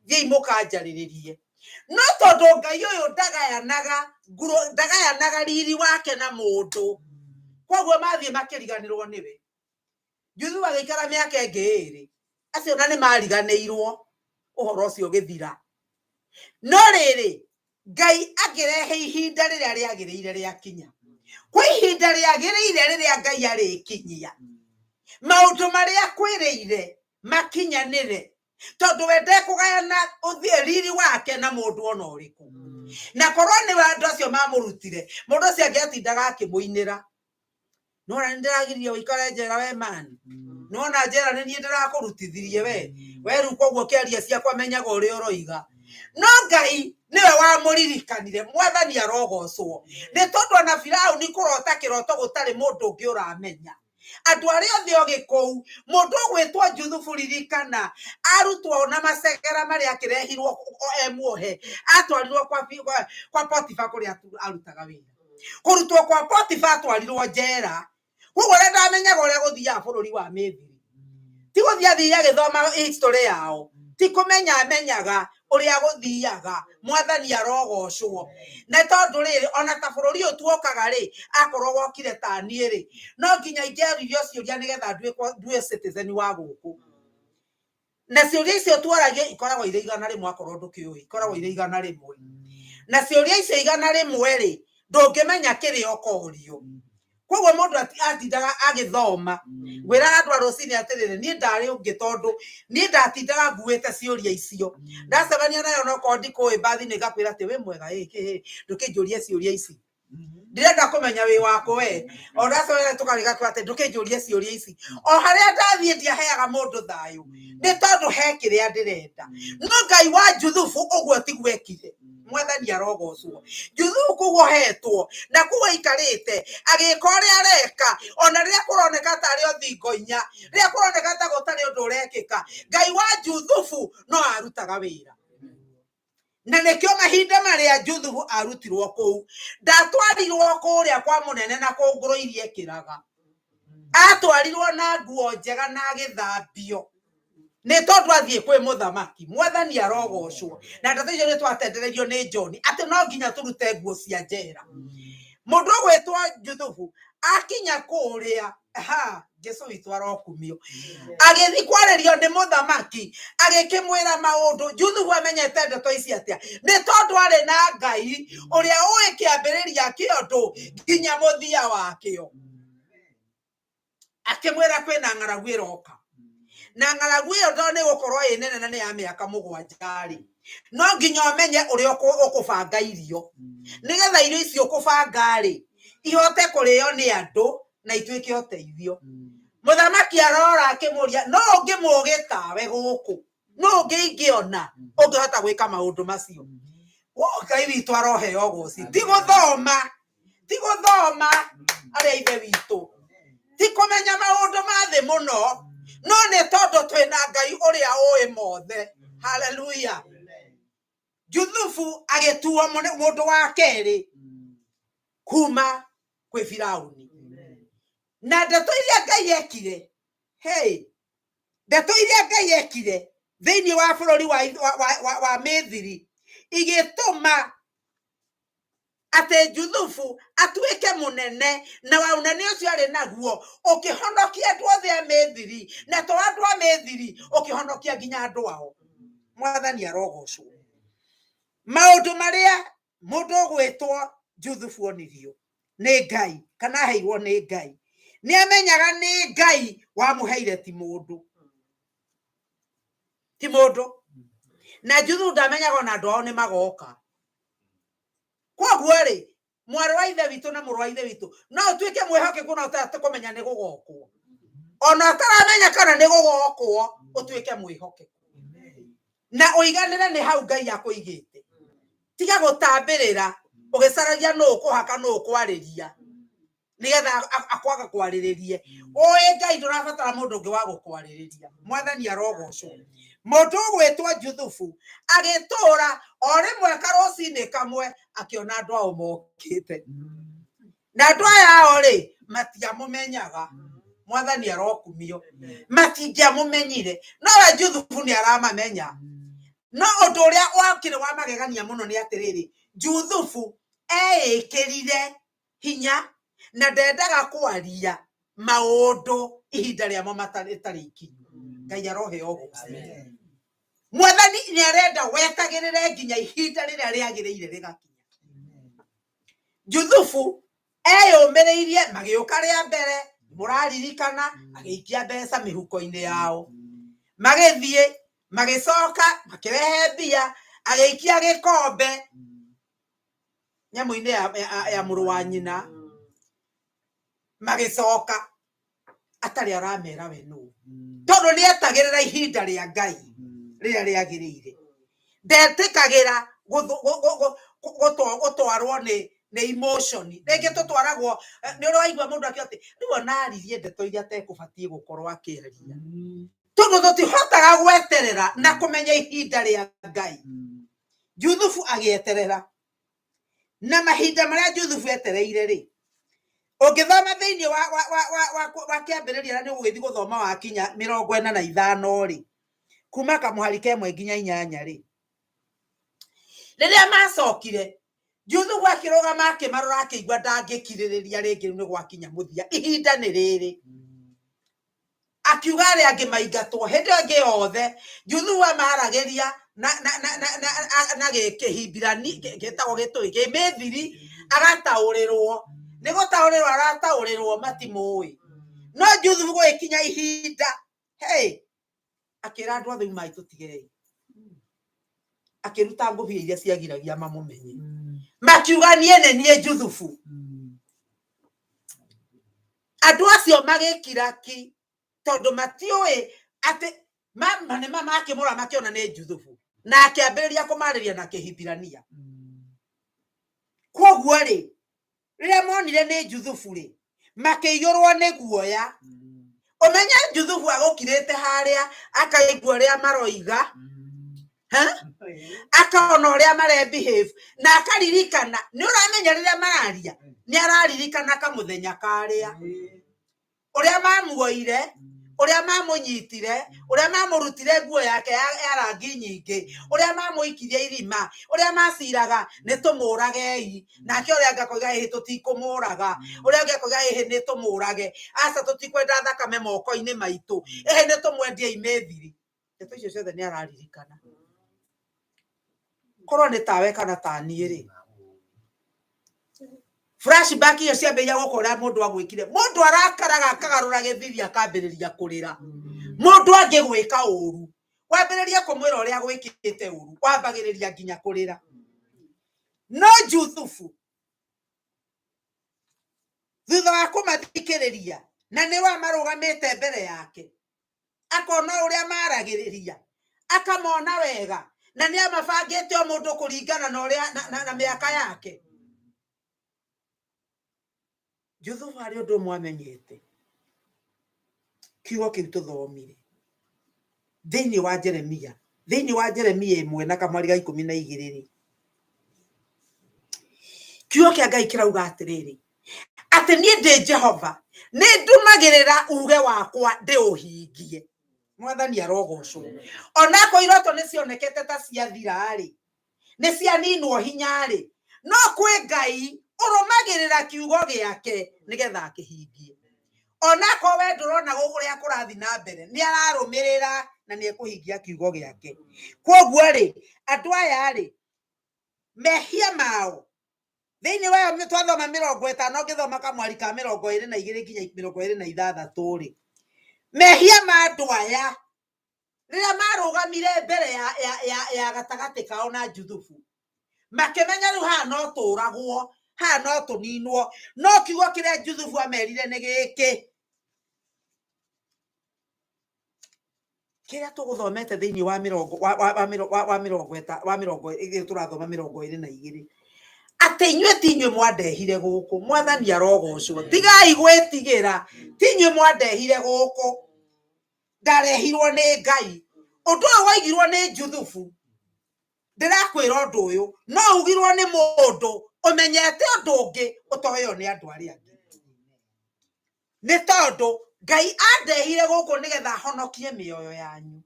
thiĩi mũkanjarĩrĩrie. No tondũ Ngai ũyũ ndagayanaga riri wake na mũndũ, koguo mathiĩ makĩriganĩrwo nĩwe. Juthubu agĩikara mĩaka ĩngĩ ĩrĩ, acio na nĩ mariganĩirwo, ũhoro ũcio ũgĩthira. No rĩrĩ, Ngai akĩrehe ihinda rĩrĩa rĩagĩrĩire rĩakinya. Kwĩ ihinda rĩagĩrĩire rĩrĩa Ngai arĩkinyia maũndũ marĩa akwĩrĩire makinyanĩre, tondũ we ndekũgayana ũthiĩ riri wake na mũndũ ona ũrĩkũ. Na korwo nĩ andũ acio mamũrutire, mũndũ ũcio angĩatindaga akĩmũinĩra. Nona nĩ ndĩragiririe ũikare njera we mani, nona njera nĩ niĩ ndĩrakũrutithirie we, we rĩu koguo kĩaria ciakwa menyaga ũrĩa ũroiga. No Ngai nĩwe wamũririkanire. Mwathani arogocwo. Nĩ tondũ ona Firauni kũrota kĩroto gũtarĩ mũndũ ũngĩ ũramenya. Andũ arĩa othe ogĩ kũu, mũndũ ũgwĩtwo Juthubu ririkana, arutwo na macegera marĩa akĩrehirwo e muohe, atwarirwo kwa Potifa kũrĩa arutaga wĩra. Kũrutwo kwa Potifa atwarirwo njera. Koguo ũrĩa ndamenyaga ũrĩa gũthiaga bũrũri wa Mithiri. Ti gũthiĩ athire agĩthoma history yao, ti kũmenya amenyaga ũrĩa gũthiaga. Mwathani arogocwo. Na tondũ rĩrĩ, ona ta bũrũri ũyũ tuokaga rĩ, akorwo wokire ta niĩ rĩ, no nginya ingĩaririo ciũria nĩgetha nduĩke citizen wa gũkũ. Na ciũria icio tuoragio ikoragwo irĩ 100, akorwo ndũkĩũĩ, ikoragwo irĩ 100. Na ciũria icio 100 rĩ, ndũngĩmenya kĩrĩa ũkorio. Koguo mũndũ atindaga agĩthoma. Ngwĩraga andũ a rũcinĩ atĩrĩrĩ, niĩ ndarĩ ũngĩ tondũ niĩ ndatindaga nguĩte ciũria icio. Ndacemania nayo onokorwo ndikũĩ mbathi-inĩ ngakwĩra atĩ wĩ mwega ĩ kĩ ndũkĩnjũrie ciũria ici. Ndirenda kũmenya wĩ wakũ we. O ndacemania tũkarĩga atĩ ndũkĩnjũrie ciũria ici. O harĩa ndathiĩ ndiaheaga mũndũ thayũ nĩ tondũ he kĩrĩa ndĩrenda. No Ngai wa Juthubu ũguo tiguo ekire. Mwathani arogocwo. Juthubu kũu ohetwo na kũu aikarĩte agĩka ũrĩa areka, ona rĩrĩa kũroneka tarĩ o thingo inya, rĩrĩa kũroneka ta gũtarĩ ũndũ ũrekĩka, Ngai wa Juthubu no arutaga wĩra. Na nĩkĩo mahinda marĩa Juthubu arutirwo kũu, ndatwarirwo kũrĩa kwa mũnene na kũu ngũrũ iria ekĩraga. Atwarirwo na nguo njega na agĩthambio nĩ tondũ athiĩ kwĩ mũthamaki. Mwathani arogocwo. Na ndeto icio nĩ twatendereirio nĩ John atĩ no nginya tũrute nguo cia njera. Mũndũ ũgwĩtwo Juthubu akinya kũrĩa, ha, Jesu witũ arokumio, agĩthiĩ kwarĩrio nĩ mũthamaki agĩkĩmwĩra maũndũ. Juthubu amenyete ndeto ici atĩa? Nĩ tondũ arĩ na Ngai ũrĩa ũĩ kĩambĩrĩria kĩa ũndũ nginya mũthia wakĩo. Akĩmwĩra kwĩna ng'aragu ĩroka, na ng'aragu ĩyo tondũ nĩ gũkorwo ĩ nene na nĩ ya mĩaka mũgwanja rĩ, no nginya ũmenye ũrĩa ũkũbanga irio, nĩgetha irio icio ũkũbanga rĩ ihote kũrĩo nĩ andũ na ituĩke ũteithio. Mũthamaki arora akĩmũria, no ũngĩ mũgĩ tawe gũkũ, no ũngĩ ingĩona ũngĩhota gwĩka maũndũ macio? Ngai witũ aroheo ũgoci. Ti gũthoma, ti gũthoma arĩa ithe witũ, ti kũmenya maũndũ ma thĩ mũno, no nĩ tondũ twĩna Ngai ũrĩa ũĩ mothe. Haleluya. Juthubu agĩtuo mũndũ wa kerĩ kuma kwĩ Firauni. Na ndeto iria Ngai ekire, hey, ndeto iria Ngai ekire thĩinĩ wa bũrũri wa Mĩthiri igĩtũma atĩ Juthubu atuĩke mũnene, na wa ũnene ũcio arĩ naguo ũkĩhonokia andũ othe a Mĩthiri, na to andũ a Mĩthiri, ũkĩhonokia nginya andũ ao. Mwathani arogocwo. Maũndũ marĩa mũndũ ũgwĩtwo Juthubu onirio nĩ Ngai kana aheirwo nĩ Ngai, nĩ amenyaga nĩ Ngai wamũheire, ti mũndũ, ti mũndũ. Na Juthubu ndamenyaga ona andũ ao nĩ magoka. Koguo rĩ, mwarĩ wa ithe witũ na mũrũ wa ithe witũ, no ũtuĩke mwĩhokeku na ũtakũmenya nĩ gũgokwo, ona ũtaramenya kana nĩ gũgokwo, ũtuĩke mwĩhokeku na ũiganĩre nĩ hau Ngai akũigĩte. Tiga gũtambĩrĩra ũgĩcaragia nũ ũkũhaka, nũ ũkwarĩria, nĩgetha akwaga kwarĩrĩrie. Ũĩ Ngai ndũrabatara mũndũ ũngĩ wa gũkwarĩrĩria. Mwathani arogocwo. Mũndũ ũgwĩtwo Juthubu agĩtũra o rĩmwe karũcinĩ kamwe akĩona andũ ao mokĩte, na andũ aya ao rĩ matiamũmenyaga. Mwathani arokumio. Matingĩamũmenyire, no we Juthubu nĩ aramamenya. No ũndũ ũrĩa wakĩrĩ wa magegania mũno nĩ atĩrĩrĩ, Juthubu eĩkĩrire hinya na ndendaga kwaria maũndũ ihinda rĩamo rĩtarĩ ikinyu. Ngai aroheo ũgoci. Mwathani nĩ arenda wetagĩrĩre nginya ihinda rĩrĩa rĩagĩrĩire rĩgakinya. Juthubu eyũmĩrĩirie, magĩũka rĩa mbere, mũraririkana, agĩikia mbeca mĩhuko-inĩ yao, magĩthiĩ, magĩcoka makĩrehe mbia, agĩikia gĩkombe nyamũ-inĩ ya mũrũ wa nyina, magĩcoka atarĩ aramera we nũ, tondũ nĩ etagĩrĩra ihinda rĩa Ngai rĩrĩa rĩagĩrĩire. Ndetĩkagĩra gũtwarwo nĩ emotion. Rĩngĩ tũtwaragwo nĩ ũrĩa waigua mũndũ akiuga atĩ rĩu ona aririe ndeto iria atekũbatiĩ gũkorwo akĩaria, tondũ tũtihotaga gweterera na kũmenya ihinda rĩa Ngai. Juthubu agĩeterera, na mahinda marĩa Juthubu etereire rĩ, ũngĩthoma thĩinĩ wa kĩambĩrĩria na nĩ ũgũgĩthiĩ gũthoma wakinya 45 rĩ, kuma kamũhari ka 1 nginya 8 rĩ, rĩrĩa macokire Juthubu akĩrũgama akĩmarora, akĩigua ndangĩkirĩrĩria rĩngĩ, nĩ gwakinya mũthia, ihinda nĩ rĩrĩ. Akiuga arĩa angĩ maingatwo. Hĩndĩ ĩyo ĩngĩ yothe Juthubu amaragĩria na gĩkĩhibirani gĩtagwo gĩtũĩ kĩmĩthiri, agataũrĩrwo Nĩ gũtaũrĩrwo arataũrĩrwo matimũĩ. No Juthubu gũgĩkinya ihinda, hey, akĩra andũ othe umai tũtigei. Akĩruta ngũbia iria ciagiragia mamũmenye. Makiuga niĩ nĩ niĩ Juthubu. Andũ acio magĩkira ki tondũ matiũĩ atĩ nĩ makĩmũrora makĩona nĩ Juthubu. Na akĩambĩrĩria kũmarĩria na Kĩhibirania. Kwoguo rĩ, rĩrĩa monire nĩ Juthubu rĩ, makĩiyũrwo nĩ guoya. Ũmenye Juthubu agũkirĩte harĩa akaigua ũrĩa maroiga, ha? Akona ũrĩa marebehave na akaririkana. Nĩ ũramenya rĩrĩa mararia nĩ araririkana kamũthenya karĩa ũrĩa mamuoire, ũrĩa mamũnyitire, ũrĩa mamũrutire nguo yake ya rangi nyingĩ, ũrĩa mamũikirie irima, ũrĩa maciraga nĩ tũmũragei, nake ũrĩa angĩ akoiga ĩhĩ tũtikũmũraga, ũrĩa ũngĩ akoiga ĩhĩ nĩ tũmũrage, aca tũtikwenda thakame moko-inĩ maitũ, ĩhĩ nĩ tũmwendiei mĩthiri. Ndeto icio ciothe nĩ araririkana. Korwo nĩ tawe kana ta niĩ rĩ, flashback iyo ciambĩrĩria gũka ũrĩa mũndũ agwĩkire, mũndũ arakaraga akagarũra gĩthithi akambĩrĩria kũrĩra. Mũndũ angĩgwĩka ũru, wambĩrĩria kũmwĩra ũrĩa agwĩkĩte ũru, wambagĩrĩria nginya kũrĩra. No Juthubu thutha wa kũmathikĩrĩria na nĩ wa marũgamĩte mbere yake, akona ũrĩa maragĩrĩria, akamona wega, na nĩ amabangĩte o mũndũ kũringana na ũrĩa na mĩaka yake. Juthubu harĩ ũndũ ũmwe amenyete, kiugo kĩu tũthomire thĩinĩ wa Jeremia, thĩinĩ wa Jeremia 1 na kamwari ga 12 rĩ, kiugo kĩa Ngai kĩrauga atĩrĩrĩ, atĩ niĩ ndĩ Jehova, nĩ ndumagĩrĩra uge wakwa ndĩũhingie. Mwathani arogocwo. Onakorwo iroto nĩ cionekete ta ciathira rĩ, nĩ cianinwo hinya rĩ, no kwĩ Ngai ũrũmagĩrĩra kiugo gĩake nĩgetha akĩhingie. Onakorwo we ndũrona ũrĩa kũrathiĩ na mbere, nĩ ararũmĩrĩra na nĩ ekũhingia kiugo gĩake. Kwoguo rĩ, andũ aya rĩ, mehia mao thĩinĩ wayo twathoma 50, ngĩthoma kamwari ka 22 nginya 26 rĩ, mehia ma andũ aya rĩrĩa marũgamire mbere ya gatagatĩ kao na Juthubu, makĩmenya rĩu haha no tũragwo, haha no tũninwo. No kiugo kĩrĩa Juthubu amerire nĩ gĩkĩ, kĩrĩa tũgũthomete thĩinĩ wa mĩrongo wa mĩrongo wa mĩrongo ĩrĩa tũrathoma 22, atĩ inyuĩ ti inyuĩ mwandehire gũkũ. Mwathani arogocwo. Tigai gwĩtigĩra, ti inyuĩ mwandehire gũkũ, ndarehirwo nĩ Ngai. Ũndũ ũyũ waigirwo nĩ Juthubu, ndĩrakwĩra ũndũ ũyũ no ugirwo nĩ mũndũ ũmenyete ũndũ ũngĩ ũtoĩo nĩ andũ arĩa angĩ, nĩ tondũ Ngai andehire gũkũ nĩgetha ahonokie mĩoyo yanyu.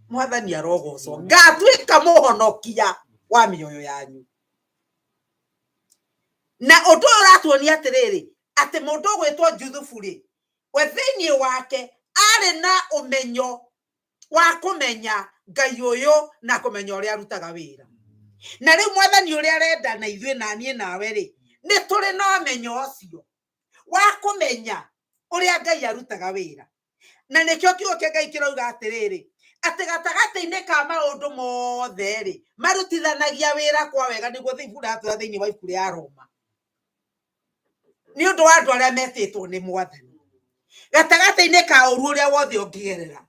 Mwathani arogocwo. Ngatuĩka mũhonokia wa mĩoyo yanyu. Na ũndũ ũyũ ũratuonia atĩrĩrĩ, atĩ mũndũ ũgwĩtwo Juthubu rĩ, we thĩinĩ wake arĩ na ũmenyo wa kũmenya Ngai ũyũ na kũmenya ũrĩa arutaga wĩra. Na rĩu Mwathani ũrĩa arenda na ithuĩ na niĩ nawe rĩ, nĩ tũrĩ na ũmenyo ũcio wa kũmenya ũrĩa Ngai arutaga wĩra. Na nĩkĩo kiugo kĩa Ngai kĩrauga atĩrĩrĩ, atĩ gatagatĩ-inĩ ka maũndũ mothe rĩ, marutithanagia wĩra kwa wega, nĩguo ibuku rĩratwĩra thĩinĩ wa ibuku rĩa Roma, nĩ ũndũ wa andũ arĩa metĩtwo nĩ Mwathani. Gatagatĩ-inĩ ka ũru ũrĩa wothe ũngĩgerera,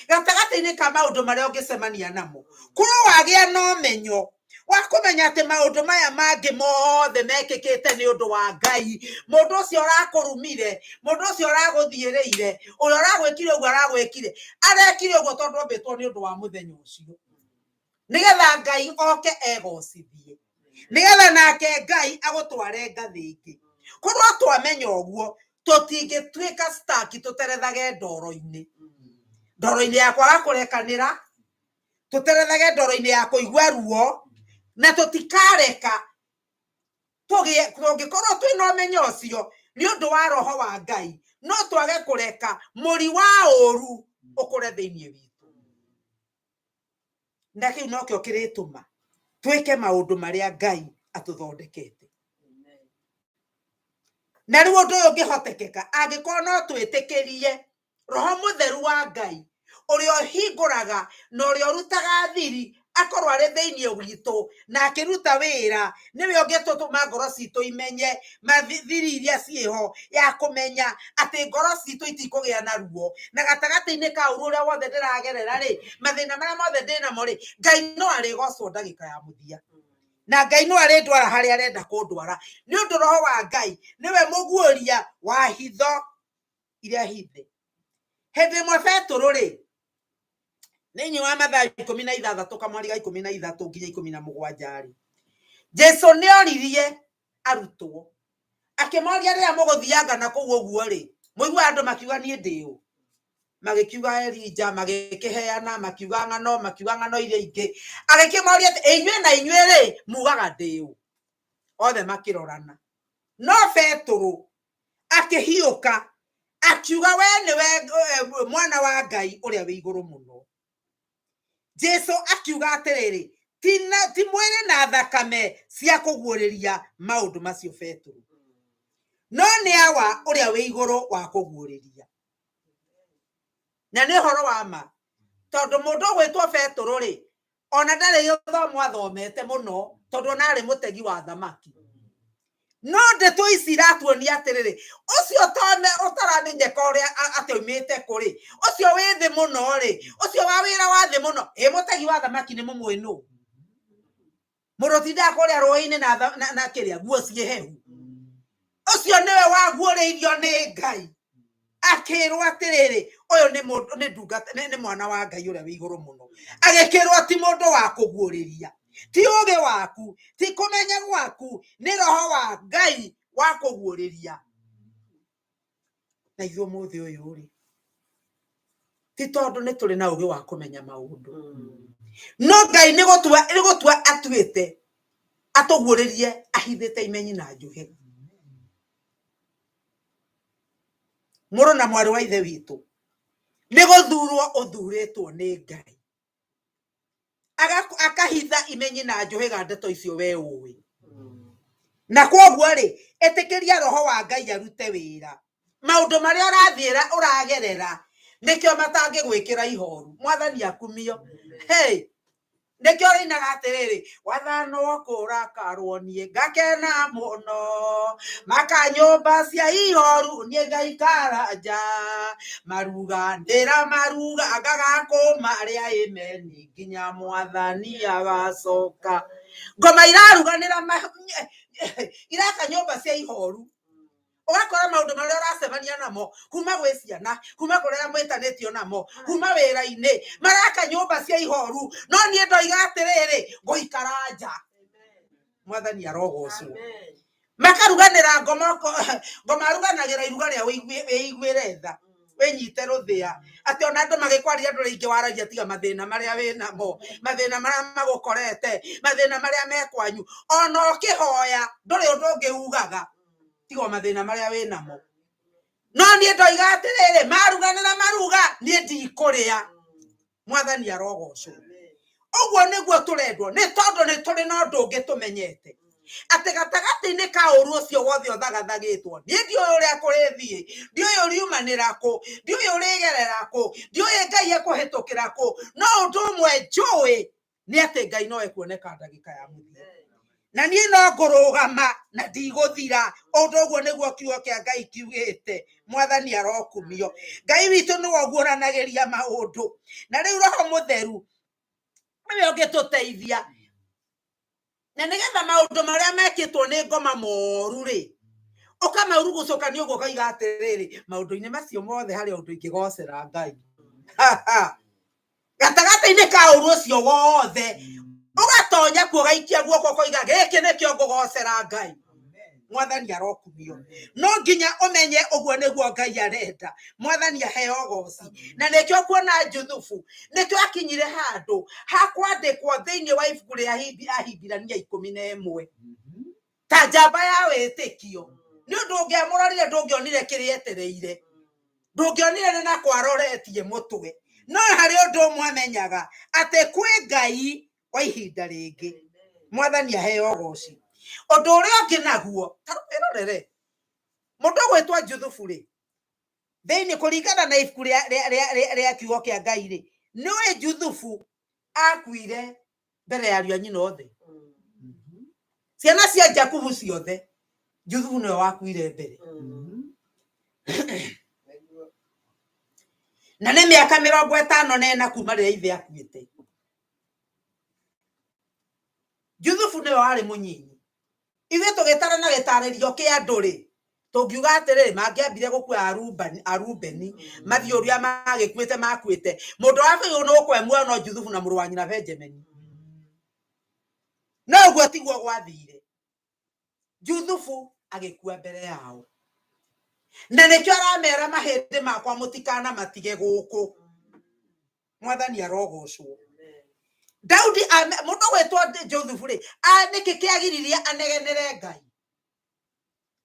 gatagatĩ-inĩ ka maũndũ marĩa ũngĩcemania namo, korwo wagĩa na ũmenyo wa kũmenya atĩ maũndũ maya mangĩ mothe mekĩkĩte nĩ ũndũ wa Ngai, mũndũ ũcio ũrakũrumire, mũndũ ũcio ũragũthiĩrĩire, ũrĩa ũragwĩkire ũguo aragwĩkire, arekire ũguo tondũ ombĩtwo nĩ ũndũ wa mũthenya ũcio, nĩgetha Ngai oke egocithie, nĩgetha nake Ngai agũtware ngathĩ ĩngĩ. Korwo twamenya ũguo, tũtingĩtuĩka stuck tũterethage ndoro-inĩ, ndoro-inĩ ya kwaga kũrekanĩra, tũterethage ndoro-inĩ ya kũigua ruo, na tũtikareka tũgĩe. Tũngĩkorwo twĩna ũmenyo ũcio nĩ ũndũ wa roho wa Ngai, no twage kũreka mũri wa ũru ũkũre thĩinĩ witũ. Na kĩu nokĩo kĩrĩtũma twĩke maũndũ marĩa Ngai atũthondekete. Na rĩu ũndũ ũyũ ũngĩhotekeka angĩkorwo no twĩtĩkĩrie roho mũtheru wa Ngai ũrĩa ũhingũraga na ũrĩa ũrutaga thiri akorwo arĩ thĩinĩ witũ na akĩruta wĩra, nĩwe ũngĩtũtũma ngoro citũ imenye thiri iria ciĩho, ya kũmenya atĩ ngoro citũ itikũgĩa na ruo, na gatagatĩ-inĩ ka ũru ũrĩa wothe ndĩragerera rĩ, mathĩna marĩa mothe ndĩnamo rĩ, Ngai no arĩgocwo ndagĩka ya mũthia, na Ngai no arĩndwara harĩa arenda kũndwara, nĩ ũndũ roho wa Ngai nĩwe mũguũria wa hitho iria hithe. Hĩndĩ ĩmwe Betũrũ rĩ, thĩinĩ wa Mathayo 16 kamwari ga 13 nginya 17 rĩ, Jesu nĩ oririe arutwo akĩmoria, rĩrĩa mũgũthianga na kũu ũguo rĩ, mũiguaga andũ makiuga niĩ ndĩ ũ? Magĩkiuga Elija, magĩkĩheana, makiuga ng'ano, makiuga ng'ano iria ingĩ. Agĩkĩmoria atĩ inyuĩ na inyuĩ rĩ, mugaga ndĩ ũ? Othe makĩrorana, no Betũrũ akĩhiũka akiuga, we nĩwe mwana wa Ngai ũrĩa wĩ igũrũ mũno. Jesu akiuga atĩrĩrĩ, ti mwĩrĩ na thakame cia kũguũrĩria maũndũ macio Betũrũ, no nĩ Awa ũrĩa wĩ igũrũ wa kũguũrĩria. Na nĩ ũhoro wa ma, tondũ mũndũ ũgwĩtwo Betũrũ rĩ, ona ndarĩ gĩthomo athomete mũno, tondũ ona arĩ mũtegi wa thamaki. No ndeto ici iratuonia atĩrĩrĩ, ũcio ũtaramenyeka ũrĩa atĩ oimĩte kũ rĩ, ũcio wĩ thĩ mũno rĩ, ũcio wa wĩra wa thĩ mũno, ĩ mũtegi wa thamaki nĩ mũmũĩ nũ? Mũndũ ũtindaga kũrĩa rũĩ-inĩ na kĩrĩa nguo ciĩ hehu, ũcio nĩwe waguũrĩirio nĩ Ngai akĩrwo atĩrĩrĩ, ũyũ nĩ mũndũ, nĩ ndungata, nĩ mwana wa Ngai ũrĩa wĩ igũrũ mũno. Agĩkĩrwo ti mũndũ wa kũguũrĩria, ti ũgĩ waku, ti kũmenya gwaku, nĩ roho wa Ngai wa kũguũrĩria. Na ithuĩ ũmũthĩ ũyũ rĩ, ti tondũ nĩ tũrĩ na ũgĩ wa kũmenya maũndũ, no Ngai nĩ gũtua atuĩte atũguũrĩrie ahithĩte imenyi na njũhĩ. Mũrũ na mwarĩ wa ithe witũ, nĩ gũthurwo ũthurĩtwo nĩ Ngai, akahitha imenyi na njũhĩga ndeto icio we ũĩ. Na kwoguo rĩ, ĩtĩkĩria roho wa Ngai arute wĩra. Maũndũ marĩa ũrathiĩra ũragerera nĩkĩo matangĩgwĩkĩra ihoru. Mwathani akumio. Hey, nĩkĩo rĩinaga atĩrĩrĩ, wathanwo kũrakarwo niĩ ngakena mũno, makanyũmba cia ihoru niĩ ngaikara nja, maruga ndĩra maruga ngagakũmarĩa ĩmeni nginya mwathani agacoka. Ngoma iraruganĩra iraka nyũmba cia ihoru, ũgakora maũndũ marĩa ũracemania namo kuma gwĩ ciana, kuma kũrĩa mwĩtanĩtio namo, kuma wĩra-inĩ, maraka nyũmba cia ihoru. No niĩ ndoiga atĩrĩrĩ, ngũikara nja, mwathani arogocwo. Makaruganĩra ngoma, ngoma aruganagĩra iruga rĩa wĩiguĩre tha, wĩnyite rũthĩa, atĩ ona andũ magĩkwaria ndũrĩ ingĩ waragia tiga mathĩna marĩa wĩnamo, mathĩna marĩa magũkorete, mathĩna marĩa mekwanyu. Ona ũkĩhoya ndũrĩ ũndũ ũngĩ ugaga tiga o mathĩna marĩa wĩnamo. No niĩ ndoiga atĩrĩrĩ, maruganĩra maruga, niĩ ndikũrĩa, mwathani arogocwo. Ũguo nĩguo tũrendwo, nĩ tondũ nĩ tũrĩ na ũndũ ũngĩ tũmenyete, atĩ gatagatĩ-inĩ ka ũru ũcio wothe ũthagathagĩtwo, niĩ ndiũĩ ũrĩa kũrĩthiĩ, ndiũĩ ũriumanĩra kũ, ndiũĩ ũrĩgerera kũ, ndiũĩ Ngai ekũhĩtũkĩra kũ, no ũndũ ũmwe njũĩ nĩ atĩ Ngai no ekuoneka ndagĩka ya mũthia, na niĩ no ngũrũgama na ndigũthira. Ũndũ ũguo nĩguo kiugo kĩa Ngai kiugĩte. Mwathani arokumio. Ngai witũ nĩwe ũguũranagĩria maũndũ, na rĩu roho mũtheru nĩwe ũngĩtũteithia, na nĩgetha maũndũ marĩa mekĩtwo nĩ ngoma moru rĩ, ũkamaurugucũkania ũguo, ũkaiga atĩrĩrĩ, maũndũ-inĩ macio mothe harĩ ũndũ ingĩgocera Ngai. Gatagatĩ-inĩ ka ũru ũcio wothe ũgatonya kuo, ũgaikia guoko, ũkoiga gĩkĩ nĩkĩo ngũgocera Ngai. Mwathani arokumio. No nginya ũmenye ũguo nĩguo Ngai arenda. Mwathani aheo goci. Na nĩkĩo kuona Juthubu nĩkĩo akinyire handũ ha kwandĩkwo thĩinĩ wa ibuku rĩa Ahibirania 11 ta njamba ya wĩtĩkio, nĩ ũndũ ũngĩamũrorire ndũngĩonire kĩrĩa etereire, ndũngĩonire nĩ na kwaroretie mũtwe, no harĩ ũndũ ũmwe amenyaga, atĩ kwĩ Ngai wa ihinda rĩngĩ. Mwathani aheo goci. Ũndũ ũrĩa ũngĩ naguo, ta wĩrorere. Mũndũ ũgwĩtwo Juthubu rĩ, thĩinĩ kũringana na ibuku rĩa kiugo kĩa Ngai rĩ, nĩũĩ Juthubu akuire mbere ya ariũ a nyina othe. Ciana cia Jakubu ciothe, Juthubu nĩwe wakuire mbere. Na nĩ mĩaka 54 kuma rĩrĩa ithe akuĩte. Juthubu nĩwe warĩ mũnyinyi. Ithuĩ tũgĩtara na gĩtarĩrio kĩa andũ rĩ, tũngiuga atĩrĩrĩ, mangĩambire gũkua Arubeni, mathiĩ ũrĩa magĩkuĩte makuĩte. Mũndũ wagĩrĩirwo nĩ gũkua muoyo no Juthubu na mũrũ wa nyina Benjamini. No ũguo tiguo gwathire. Juthubu agĩkua mbere yao. Na nĩkĩo aramera mahĩndĩ makwa mũtikana matige gũkũ. Mwathani arogocwo. Daudi mũndũ gwĩtwo Joseph rĩ, nĩkĩ kĩagiririe anegenere Ngai?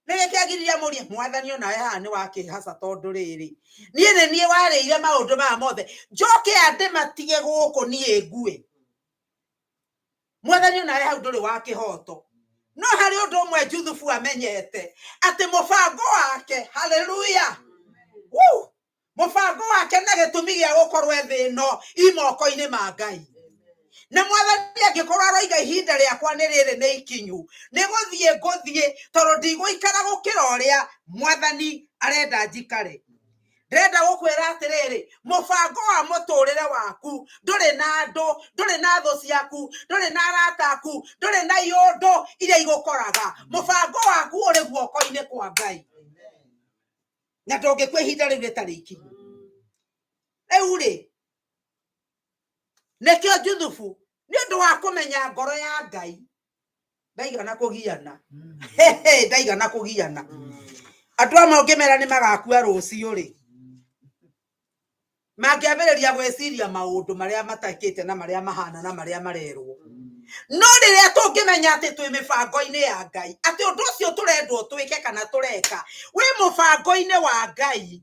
Nĩkĩ kĩagiririe amũrie Mwathani onawe haha nĩ wakĩhaca tondũ rĩrĩ, niĩ nĩ niĩ warĩire maũndũ maya mothe, njoke andĩmatige gũkũ niĩ ngue. Mwathani onawe hau ndũrĩ wa kĩhoto. No harĩ ũndũ ũmwe Juthubu amenyete, atĩ mũbango wake, haleluya, woo, mũbango wake na gĩtũmi gĩa gũkorwo thĩ ĩno i moko-inĩ ma Ngai. Na Mwathani angĩkorwo aroiga ihinda rĩakwa nĩ rĩrĩ nĩ ikinyu, nĩ gũthiĩ ngũthiĩ, tondũ ndigũikara gũkĩra ũrĩa Mwathani arenda njikare. Ndĩrenda gũkwĩra atĩrĩrĩ, mũbango wa mũtũrĩre waku ndũrĩ na andũ, ndũrĩ na thũ ciaku, ndũrĩ na arata aku, ndũrĩ na iũndũ iria igũkoraga. Mũbango waku ũrĩ guoko-inĩ kwa Ngai. Na ndũngĩkua ihinda rĩu rĩtarĩ ikinyu. Rĩu rĩ, nĩkĩo Juthubu nĩ ũndũ wa kũmenya ngoro ya Ngai ndaigana kũgiana. Ndaigana kũgiana. Andũ amwe ũngĩmera nĩ magakua rũciũ rĩ, mangĩambĩrĩria gwĩciria maũndũ marĩa matakĩte na marĩa mahana na marĩa marerwo. No rĩrĩa tũngĩmenya atĩ twĩ mĩbango-inĩ ya Ngai, atĩ ũndũ ũcio tũrendwo twĩke kana tũreka wĩ mũbango-inĩ wa Ngai,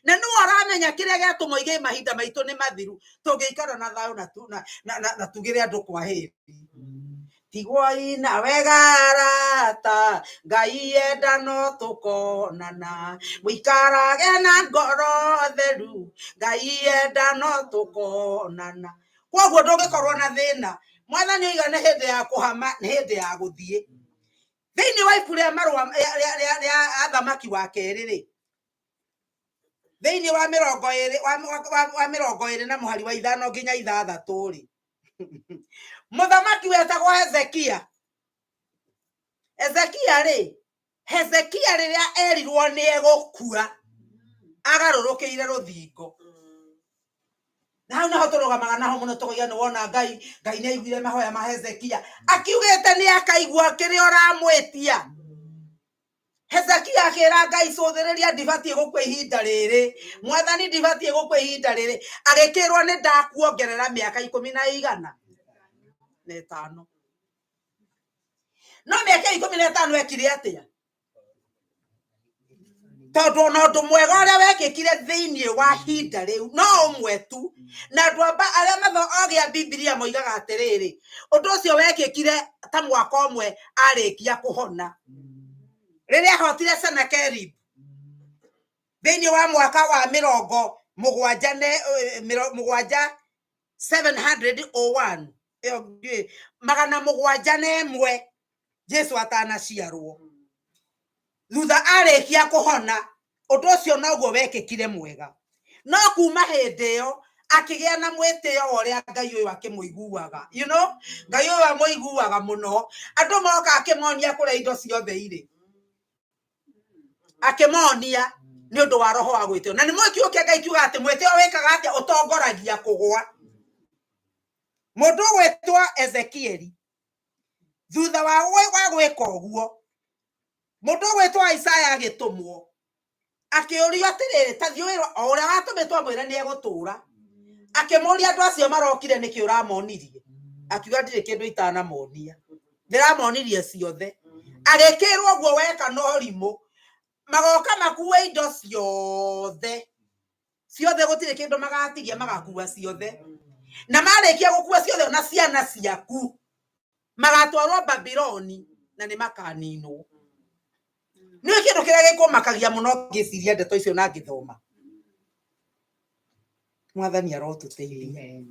na nĩwe aramenya kĩrĩa gĩatũma oige mahinda maitũ nĩ mathiru, tũngĩikara na thayũ na tugĩre andũ kwa heri. Tigwoi na wega arata, Ngai enda no tũkonana, mũikarage na ngoro theru, Ngai enda no tũkonana. Koguo ndũngĩkorwo na thĩna. Mwathani oiga nĩ hĩndĩ ya kũhama, nĩ hĩndĩ ya gũthiĩ. Thĩinĩ wa ibuku rĩa marũa rĩa Athamaki wa kerĩ rĩ, thĩinĩ wa 20 wa 20 na mũhari wa 5 nginya 6 rĩ, mũthamaki wetagwo Hezekia. Hezekia rĩ, Hezekia rĩrĩa erirwo nĩ egũkua, agarũrũkĩire rũthingo. Na hau naho tũrũgamaga naho mũno tũkoiga nĩ wona Ngai, Ngai nĩ aiguire mahoya ma Hezekia. Akiugĩte nĩ akaigua kĩrĩa ũramwĩtia. Hezekia akĩra Ngai cũthĩrĩria ndibatiĩ gũkua ihinda rĩrĩ. Mwathani ndibatiĩ gũkua ihinda rĩrĩ. Agĩkĩrwo nĩ ndakuongerera mĩaka ikũmi na igana na ĩtano. No mĩaka 15 ekire atĩa? Tondũ ona ũndũ mwega ũrĩa wekĩkire thĩinĩ wa hinda rĩu no ũmwe tu. Na andũ arĩa ogĩ a Bibilia moigaga atĩrĩrĩ, ũndũ ũcio wekĩkire ta mwaka ũmwe arĩkia kũhona. Rĩrĩa ahotire Sennacherib thĩinĩ wa mwaka wa mĩrongo mũgwanja ne, mũgwanja 701, ĩyo ndiũĩ, 701 Jesu atanaciarwo. Thutha arĩkia kũhona, ũndũ ũcio noguo wekĩkire mwega. No kuma hĩndĩ ĩyo akĩgĩa na mwĩtĩo wa ũrĩa Ngai ũyũ akĩmũiguaga. You know, Ngai ũyũ amũiguaga mũno. Andũ moka akĩmonia kũrĩa indo ciothe irĩ. Akĩmonia nĩ ũndũ wa roho wa gwĩtĩo. Na nĩ mũĩ kiugo kĩa Ngai kiugaga atĩ mwĩtĩo wĩkaga atĩa? Ũtongoragia kũgwa. Mũndũ ũgwĩtwo Ezekieli, thutha wa gwĩka ũguo, mũndũ ũgwĩtwo Isaya agĩtũmwo, akĩũrio atĩrĩrĩ, ta thiĩ wĩrwo, o ũrĩa watũmĩtwo amwĩre nĩ egũtũũra. Akĩmũria andũ acio marokire nĩkĩ ũramonirie? Akiuga ndirĩ kĩndũ itanamonia, ndĩramonirie ciothe. Agĩkĩrwo ũguo weka na ũrimũ, magoka makue indo ciothe ciothe, gũtirĩ kĩndũ magatigia, magakua ciothe. Na marĩkia gũkua ciothe ona ciana ciaku magatwarwo Babiloni na nĩ makaninwo. Nĩ kĩndũ kĩrĩa gĩkũmakagia mũno ngĩciria ndeto icio na ngĩthoma. Mwathani arotũteithia.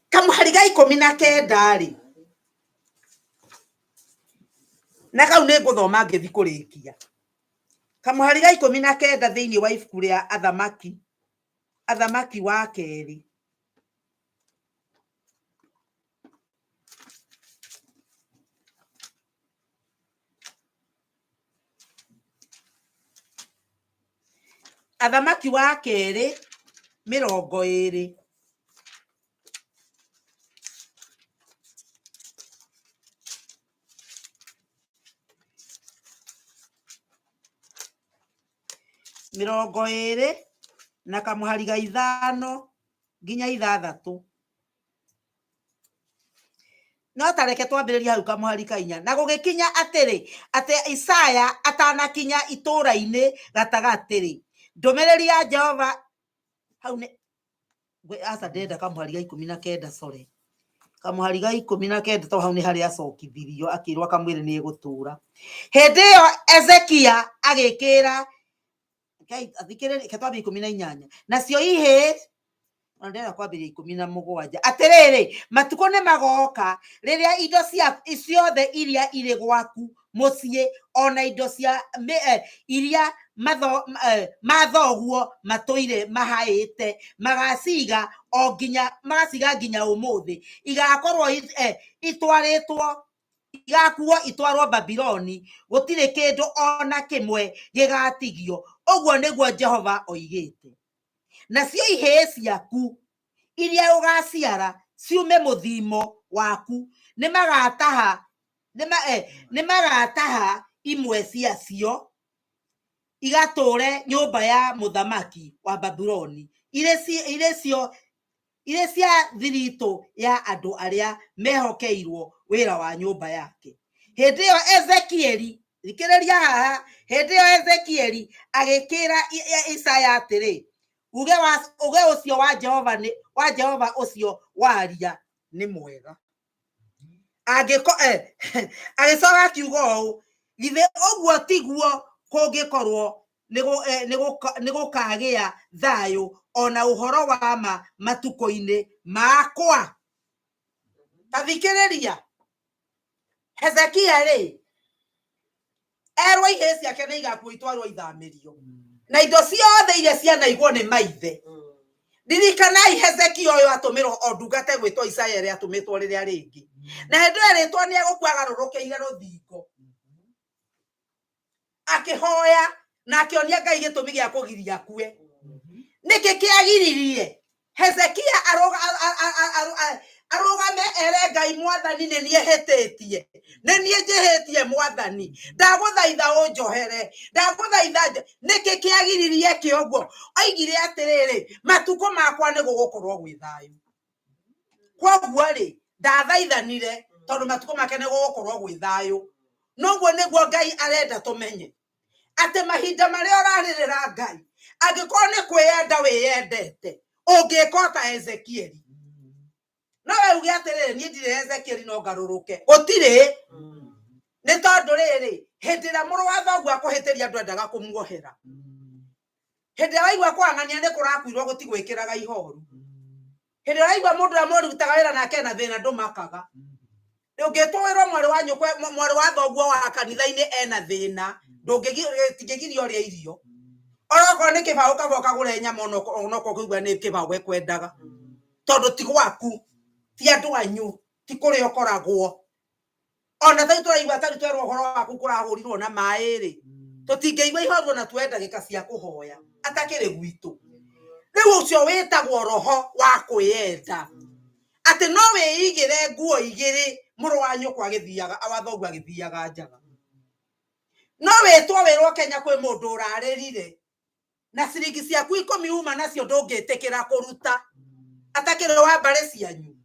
Kamũhari ga 19 rĩ, na kau nĩ ngũthoma ngĩthi kũrĩkia. Kamũhari ga 19 thĩinĩ wa ibuku rĩa Athamaki, Athamaki wa kerĩ. Athamaki wa kerĩ 20. 20 na kamũhari ga 5 nginya 6. No tareke twambĩrĩrie hau kamũhari ka 4. Na gũgĩkinya atĩrĩ, atĩ Isaya atanakinya itũũra-inĩ gatagatĩ-rĩ, ndũmĩrĩri ya Jehova hau nĩ aca ndĩrenda kamũhari ga 19, sorry. Kamũhari ga 19 to hau nĩ harĩa acokithirio akĩrwo akamwĩre nĩ egũtũũra. Hĩndĩ ĩyo Ezekia agĩkĩra athikĩrĩria, reke twambie 18. Nacio ihĩĩ ona ndĩrenda kwambĩrĩria 17. Atĩrĩrĩ, matukũ nĩ magoka rĩrĩa indo cia ciothe iria irĩ gwaku mũciĩ ona indo cia iria mathoguo matũire mahaĩte magaciga o nginya magaciga nginya ũmũthĩ igakorwo itwarĩtwo igakuo itwarwo Babiloni, gũtirĩ kĩndũ ona kĩmwe gĩgatigio. Ũguo nĩguo Jehova oigĩte. Nacio ihĩĩ ciaku iria ũgaciara ciume mũthimo waku, nĩmagataha imwe ciacio igatũre nyũmba ya mũthamaki wa Babuloni, irĩ cia thiritũ ya andũ arĩa mehokeirwo wĩra wa nyũmba yake. Hĩndĩ ĩyo Ezekieli, thikĩrĩria haha, hĩndĩ ĩyo Ezekieli agĩkĩra Isaya atĩrĩ, uge ũcio wa Jehova nĩ wa Jehova ũcio waria nĩ mwega. Agĩcoka akiuga ũũ, githĩ ũguo tiguo kũngĩkorwo nĩgũkagĩa thayũ ona ũhoro wa ma matukũ-inĩ makwa. Ta thikĩrĩria, Hezekia rĩ, erwo ihĩĩ ciake nĩ igakuo itwarwo ithamĩrio na indo ciothe iria cianaigwo nĩ maithe. Ririkanai Hezekia ũyũ atũmĩrwo o ndungata ĩgwĩtwo Isaya ĩrĩa atũmĩtwo rĩrĩa rĩngĩ, na hĩndĩ ĩyo rĩtwa nĩ egũkua agarũrũkĩire rũthingo akĩhoya na akĩonia Ngai gĩtũmi gĩa kũgiria akue. Nĩkĩ kĩagiririe Hezekia arũgame ere Ngai, Mwathani nĩ niĩ hĩtĩtie, nĩ niĩ njĩhĩtie Mwathani, ndagũthaitha ũnjohere, ndagũthaitha. Nĩkĩ kĩagiririe eke ũguo? Oigire atĩrĩrĩ, matukũ makwa nĩ gũgũkorwo gwĩ thayũ. Kwoguo rĩ, ndathaithanire tondũ matukũ make nĩ gũgũkorwo gwĩ thayũ. Noguo nĩguo Ngai arenda tũmenye atĩ mahinda marĩa ũrarĩrĩra Ngai, angĩkorwo nĩ kwĩyenda wĩyendete, ũngĩka ta Ezekieli. No we uge atĩrĩrĩ, niĩ ndirĩ Ezekieli no ngarũrũke. Gũtirĩ. Nĩ tondũ rĩrĩ, hĩndĩ ĩrĩa mũrũ wa thoguo akũhĩtĩria ndwendaga kũmuohera. Hĩndĩ ĩrĩa waigua kũang'ania nĩ kũrakuirwo gũtigwĩkĩraga ihoru. Hĩndĩ ĩrĩa waigua mũndũ ũrĩa mũrutaga wĩra nake ena thĩna ndũmakaga. Ũngĩtũĩrwo mwarĩ wa nyũkwa, mwarĩ wa thoguo wa kanitha-inĩ ena thĩna, ndũngĩgirio ũrĩe irio. Onokorwo nĩ kĩbaũ kaba ũkagũre nyama onokorwo ũkũigua nĩ kĩbaũ gekwendaga. Tondũ ti gwaku, ti andũ anyu, ti kũrĩa ũkoragwo. Ona tarĩu tũraigua tarĩu twerwo ũhoro waku kũrahũrirwo na maĩ rĩ, tũtingĩigua ihoru ona tuoe ndagĩka cia kũhoya atakĩrĩ gwitũ. Rĩu ũcio wĩtagwo roho wa kwĩyenda, atĩ no wĩigĩre nguo igĩrĩ mũrũ wa nyũkwa agĩthiaga, wa thoguo agĩthiaga njaga. No wĩtwo wĩrwo Kenya kwĩ mũndũ ũrarĩrire na ciringi ciaku 10 uma nacio ndũngĩtĩkĩra kũruta atakĩrĩ wa mbarĩ cianyu.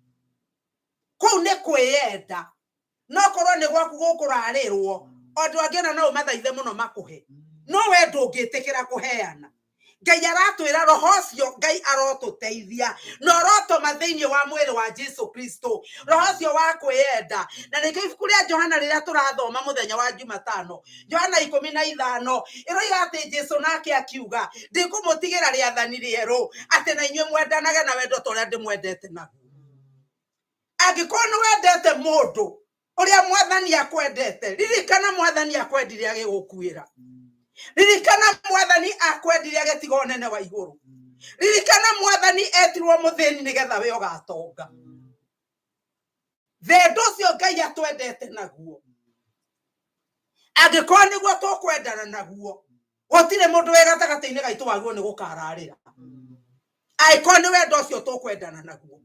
Kũu nĩ kwĩyenda. No korwo nĩ gwaku gũkũrarĩrwo, andũ angĩ ona no ũmathaithe mũno makũhe, no we ndũngĩtĩkĩra kũheana. Ngai aratwĩra roho ũcio Ngai arotũteithia na ũrotũma thĩinĩ wa mwĩrĩ wa Jesu Kristo, roho ũcio wa kwĩyenda. Na nĩkĩo ibuku rĩa Johana rĩrĩa tũrathoma mũthenya wa Jumatano, Johana 15, ĩroiga atĩ Jesu nake akiuga, ndikũmũtigĩra rĩathani rĩerũ, atĩ na inyuĩ mwendanage na wendo ta ũrĩa ndĩmwendete naguo. Angĩkorwo nĩ wendete mũndũ ũrĩa mwathani akwendete, ririkana mwathani akwendire agĩgũkuĩra. Ririkana mwathani akwendire agĩtiga ũnene wa igũrũ. Ririkana mwathani etirwo mũthĩni nĩgetha we ũgatonga. Wendo ũcio Ngai atwendete naguo, angĩkorwo nĩguo tũkwendana naguo, gũtirĩ mũndũ wĩ gatagatĩ-inĩ gaitũ wagĩrĩirwo nĩ gũkararĩra. Angĩkorwo nĩ wendo ũcio tũkwendana naguo,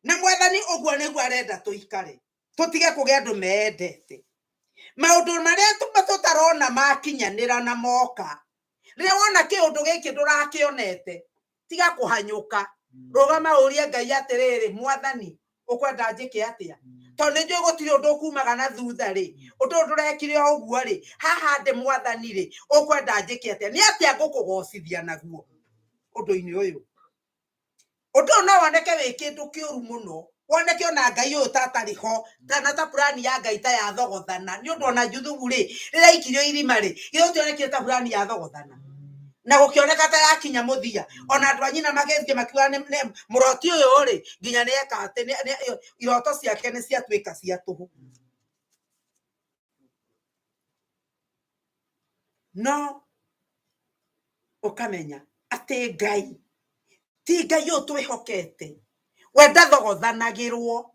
na mwathani ũguo nĩguo arenda tũikare, tũtige kũgĩa andũ meendete. Maũndũ marĩa tũtarona makinyanĩra na moka, rĩrĩa wona kĩũndũ gĩkĩ ndũrakĩonete, tiga kũhanyũka, rũgama ũrie Ngai atĩrĩrĩ, mwathani ũkwenda njĩke atĩa? Tondũ nĩ njũĩ gũtirĩ ũndũ ũkumaga na thutha rĩ, ũndũ ũyũ ndũrekire o ũguo rĩ, haha ndĩ mwathani rĩ, ũkwenda njĩke atĩa? Nĩ atĩa ngũkũgocithia naguo ũndũ-inĩ ũyũ? Ũndũ ũyũ no woneke wĩ kĩndũ kĩũru mũno, woneke ona Ngai ũyũ ta atarĩ ho, kana ta purani ya Ngai ta yathogothana. Nĩ ũndũ ona Juthubu rĩ, rĩrĩa aikirio irima rĩ, githĩ gũtionekire ta purani yathogothana? Na gũkĩoneka ta yakinya mũthia. Ona andũ a nyina magĩthiĩ makiuga mũroti ũyũ rĩ, nginya nĩ eka atĩ, iroto ciake nĩ ciatuĩka cia tũhũ. No ũkamenya atĩ Ngai ti Ngai ũyũ twĩhokete, we ndathogothanagĩrwo.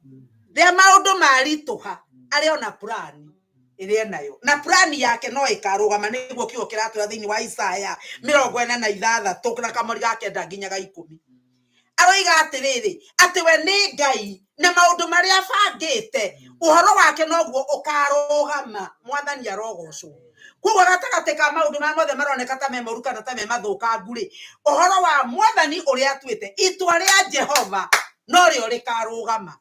Rĩrĩa maũndũ maritũha, arĩ ona purani ĩrĩa enayo, na purani yake no ĩkarũgama. Nĩguo kiugo kĩratwĩra thĩinĩ wa Isaya 46 na kamũri ga 9 nginya ga 10. Aroiga atĩrĩrĩ, atĩ we nĩ Ngai na maũndũ marĩa abangĩte ũhoro wake noguo ũkarũgama. Mwathani arogocwo. Koguo gatagatĩ ka maũndũ marĩa mothe maroneka ta me moru kana ta me mathũkangu rĩ, ũhoro wa mwathani ũrĩa atuĩte, itua rĩa Jehova norĩo rĩkarũgama.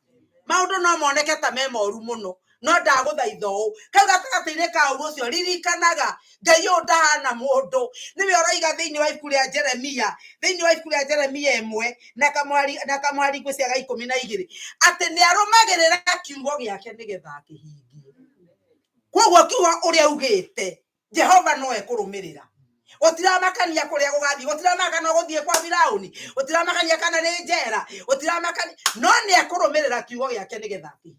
Maũndũ no moneke ta me moru mũno, no ndagũthaitha ũũ, kau gatagatĩ-inĩ ka ũru ũcio ririkanaga Ngai ũyũ ndahana mũndũ. Nĩwe ũroiga thĩinĩ wa ibuku rĩa Jeremia, thĩinĩ wa ibuku rĩa Jeremia 1 na kamwari ngwĩciria ga 12, atĩ nĩ arũmagĩrĩra kiugo gĩake nĩgetha akĩhingie. Koguo kiugo ũrĩa augĩte Jehova no ekũrũmĩrĩra. Gũtiramakania kũrĩa gũgathiĩ, gũtiramakania ũgũthiĩ kwa Firaũni, gũtiramakania kana nĩ njera, gũtiramakania, no nĩ ekũrũmĩrĩra kiugo gĩake nĩgetha akĩhingie.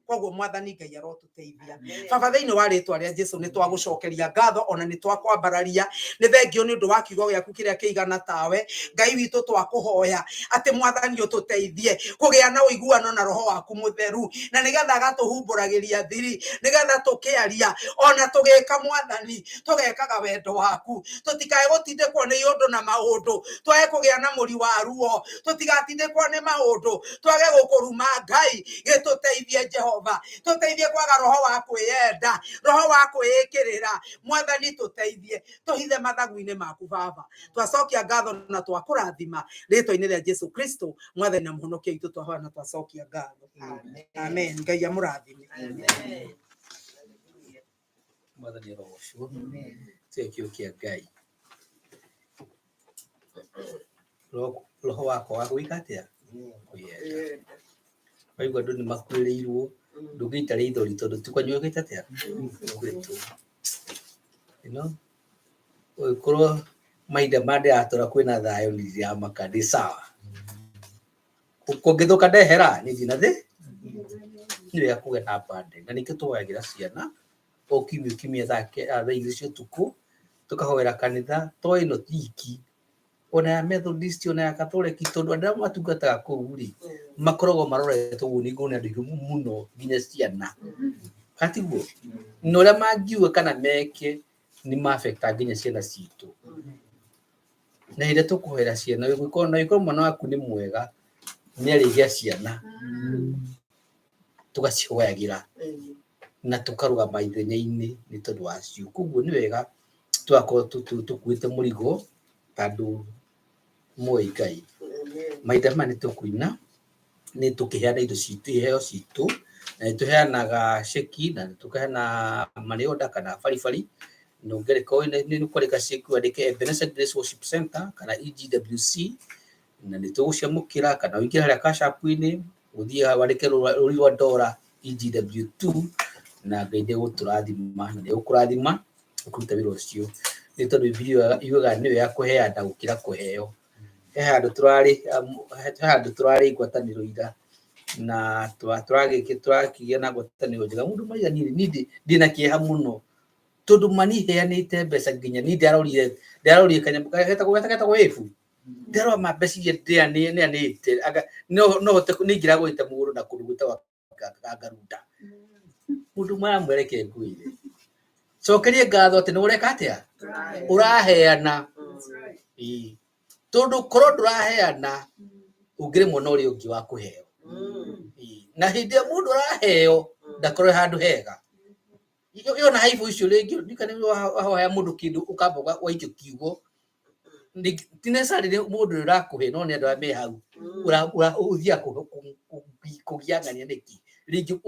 Koguo mwathani Ngai arotũteithia. Baba, thĩinĩ wa rĩtwa rĩa Jesu nĩ twagũcokeria ngatho, ona nĩ twakwambararia. Nĩ thengio nĩ ũndũ wa kiugo gĩaku kĩrĩa kĩigana tawe. Ngai witũ, twakũhoya atĩ mwathani ũtũteithie kũgĩa na ũiguano na roho waku mũtheru, na nĩgetha agatũhumbũragĩria thiri, nĩgetha tũkĩaria ona tũgĩka, mwathani, tũgekaga wendo waku. Tũtikae gũtindĩkwo nĩ ũndũ na maũndũ, twage kũgĩa na mũri wa ruo, tũtigatindĩkwo nĩ maũndũ twage gũkũruma. Ngai gĩtũteithie, Jehova, tũteithie kwaga roho wa kwĩyenda, roho wa kwĩĩkĩrĩra. Mwathani tũteithie, tũhithe mathagu-inĩ maku. Baba, twacokia ngatho na twakũrathima rĩtwa-inĩ rĩa Jesu Kristo, mwathani na mũhonokia witũ, twahoya na twacokia ngatho. Amen. Ngai amũrathime. Mwathani arogocwo. Tiga kĩo kĩa Ngai. Roho wakwa wa gwĩka atĩa? Kwĩyenda. Waigua andũ nĩ makuĩrĩirwo, ndũngĩita rĩithori tondũ ti kwanyu wĩkĩte atĩa? Gwĩtwo. Ũngĩkorwo mahinda maya ndĩratũra kwĩna thayũ, nĩ ndiramaka, ndĩ sawa. Kũngĩthũka ndehera, niĩ ndirĩ na thĩ. Nĩ wega kũgĩa na burden, na nĩkĩo tũhoyagĩra ciana o kiumia kiumia thaa 2 cia ũtukũ, tũkahoera kanitha to ĩno iki, ona ya Methodist, ona ya Catholic, tondũ andũ arĩa matungataga kũu rĩ, makoragwo maroretwo ũguo nĩ andũ aingĩ mũno, nginya ciana, katiguo? Na ũrĩa mangiuga kana meke nĩ ma-affect nginya ciana citũ. Na hĩndĩ ĩrĩa tũkũhoera ciana, na ũngĩkorwo mwana waku nĩ mwega, nĩ arĩgĩa ciana, tũgacihoyagĩra na tũkarũgama ithenya-inĩ nĩ tondũ wacio. Koguo nĩ wega tũgakorwo tũkuĩte mũrigo ta andũ moĩ Ngai. Mahinda maya nĩ tũkũina, nĩ tũkĩheana indo citũ, iheo citũ, na nĩ tũheanaga ceki, na nĩ tũkaheana money order kana baribari. Na ũngĩrĩka nĩ kwandĩka ciĩku andĩke Ebenezer Grace Worship Center kana EGWC na nĩ tũgũciamũkĩra, kana ũingĩre harĩa Cash App-inĩ ũthiĩ wandĩke rũri rwa ndora EGW2 na Ngai nĩ egũtũrathima na nĩ egũkũrathima ũkĩruta wĩra ũcio, nĩ tondũ Bibilia yugaga nĩwe ya kũheana gũkĩra kũheo. He handũ tũrarĩ, he handũ tũrarĩ ngwatanĩro ira na tũrakĩgĩa na ngwatanĩro njega. Mũndũ maiga niĩ ndĩna kĩeha mũno tondũ mani heanĩte mbeca nginya niĩ ndĩrarorire kanyamũ getagwo wave, ndĩrarora ma mbeca iria ndĩanĩte, no hote nĩ ingĩragũrĩte mũgũnda na kũndũ gwĩtagwo Kangarunda. Mũndũ maramwereke ngwĩre, cokerie ngatho atĩ nĩ ũreka atĩa, ũraheana. Tondũ korwo ndũraheana ũngĩrĩ mwena ũrĩa ũngĩ wa kũheo. Na hĩndĩ ĩrĩa mũndũ araheo ndakorwo handũ hega. Yona haibũ icio rĩngĩ ndikana wahoya mũndũ kĩndũ ũkamba waikio kiugo, ti necessarily mũndũ ũrĩa ũrakũhe, no nĩ andũ arĩa me hau ũthiaga kũgiang'ania nĩkĩ, rĩngĩ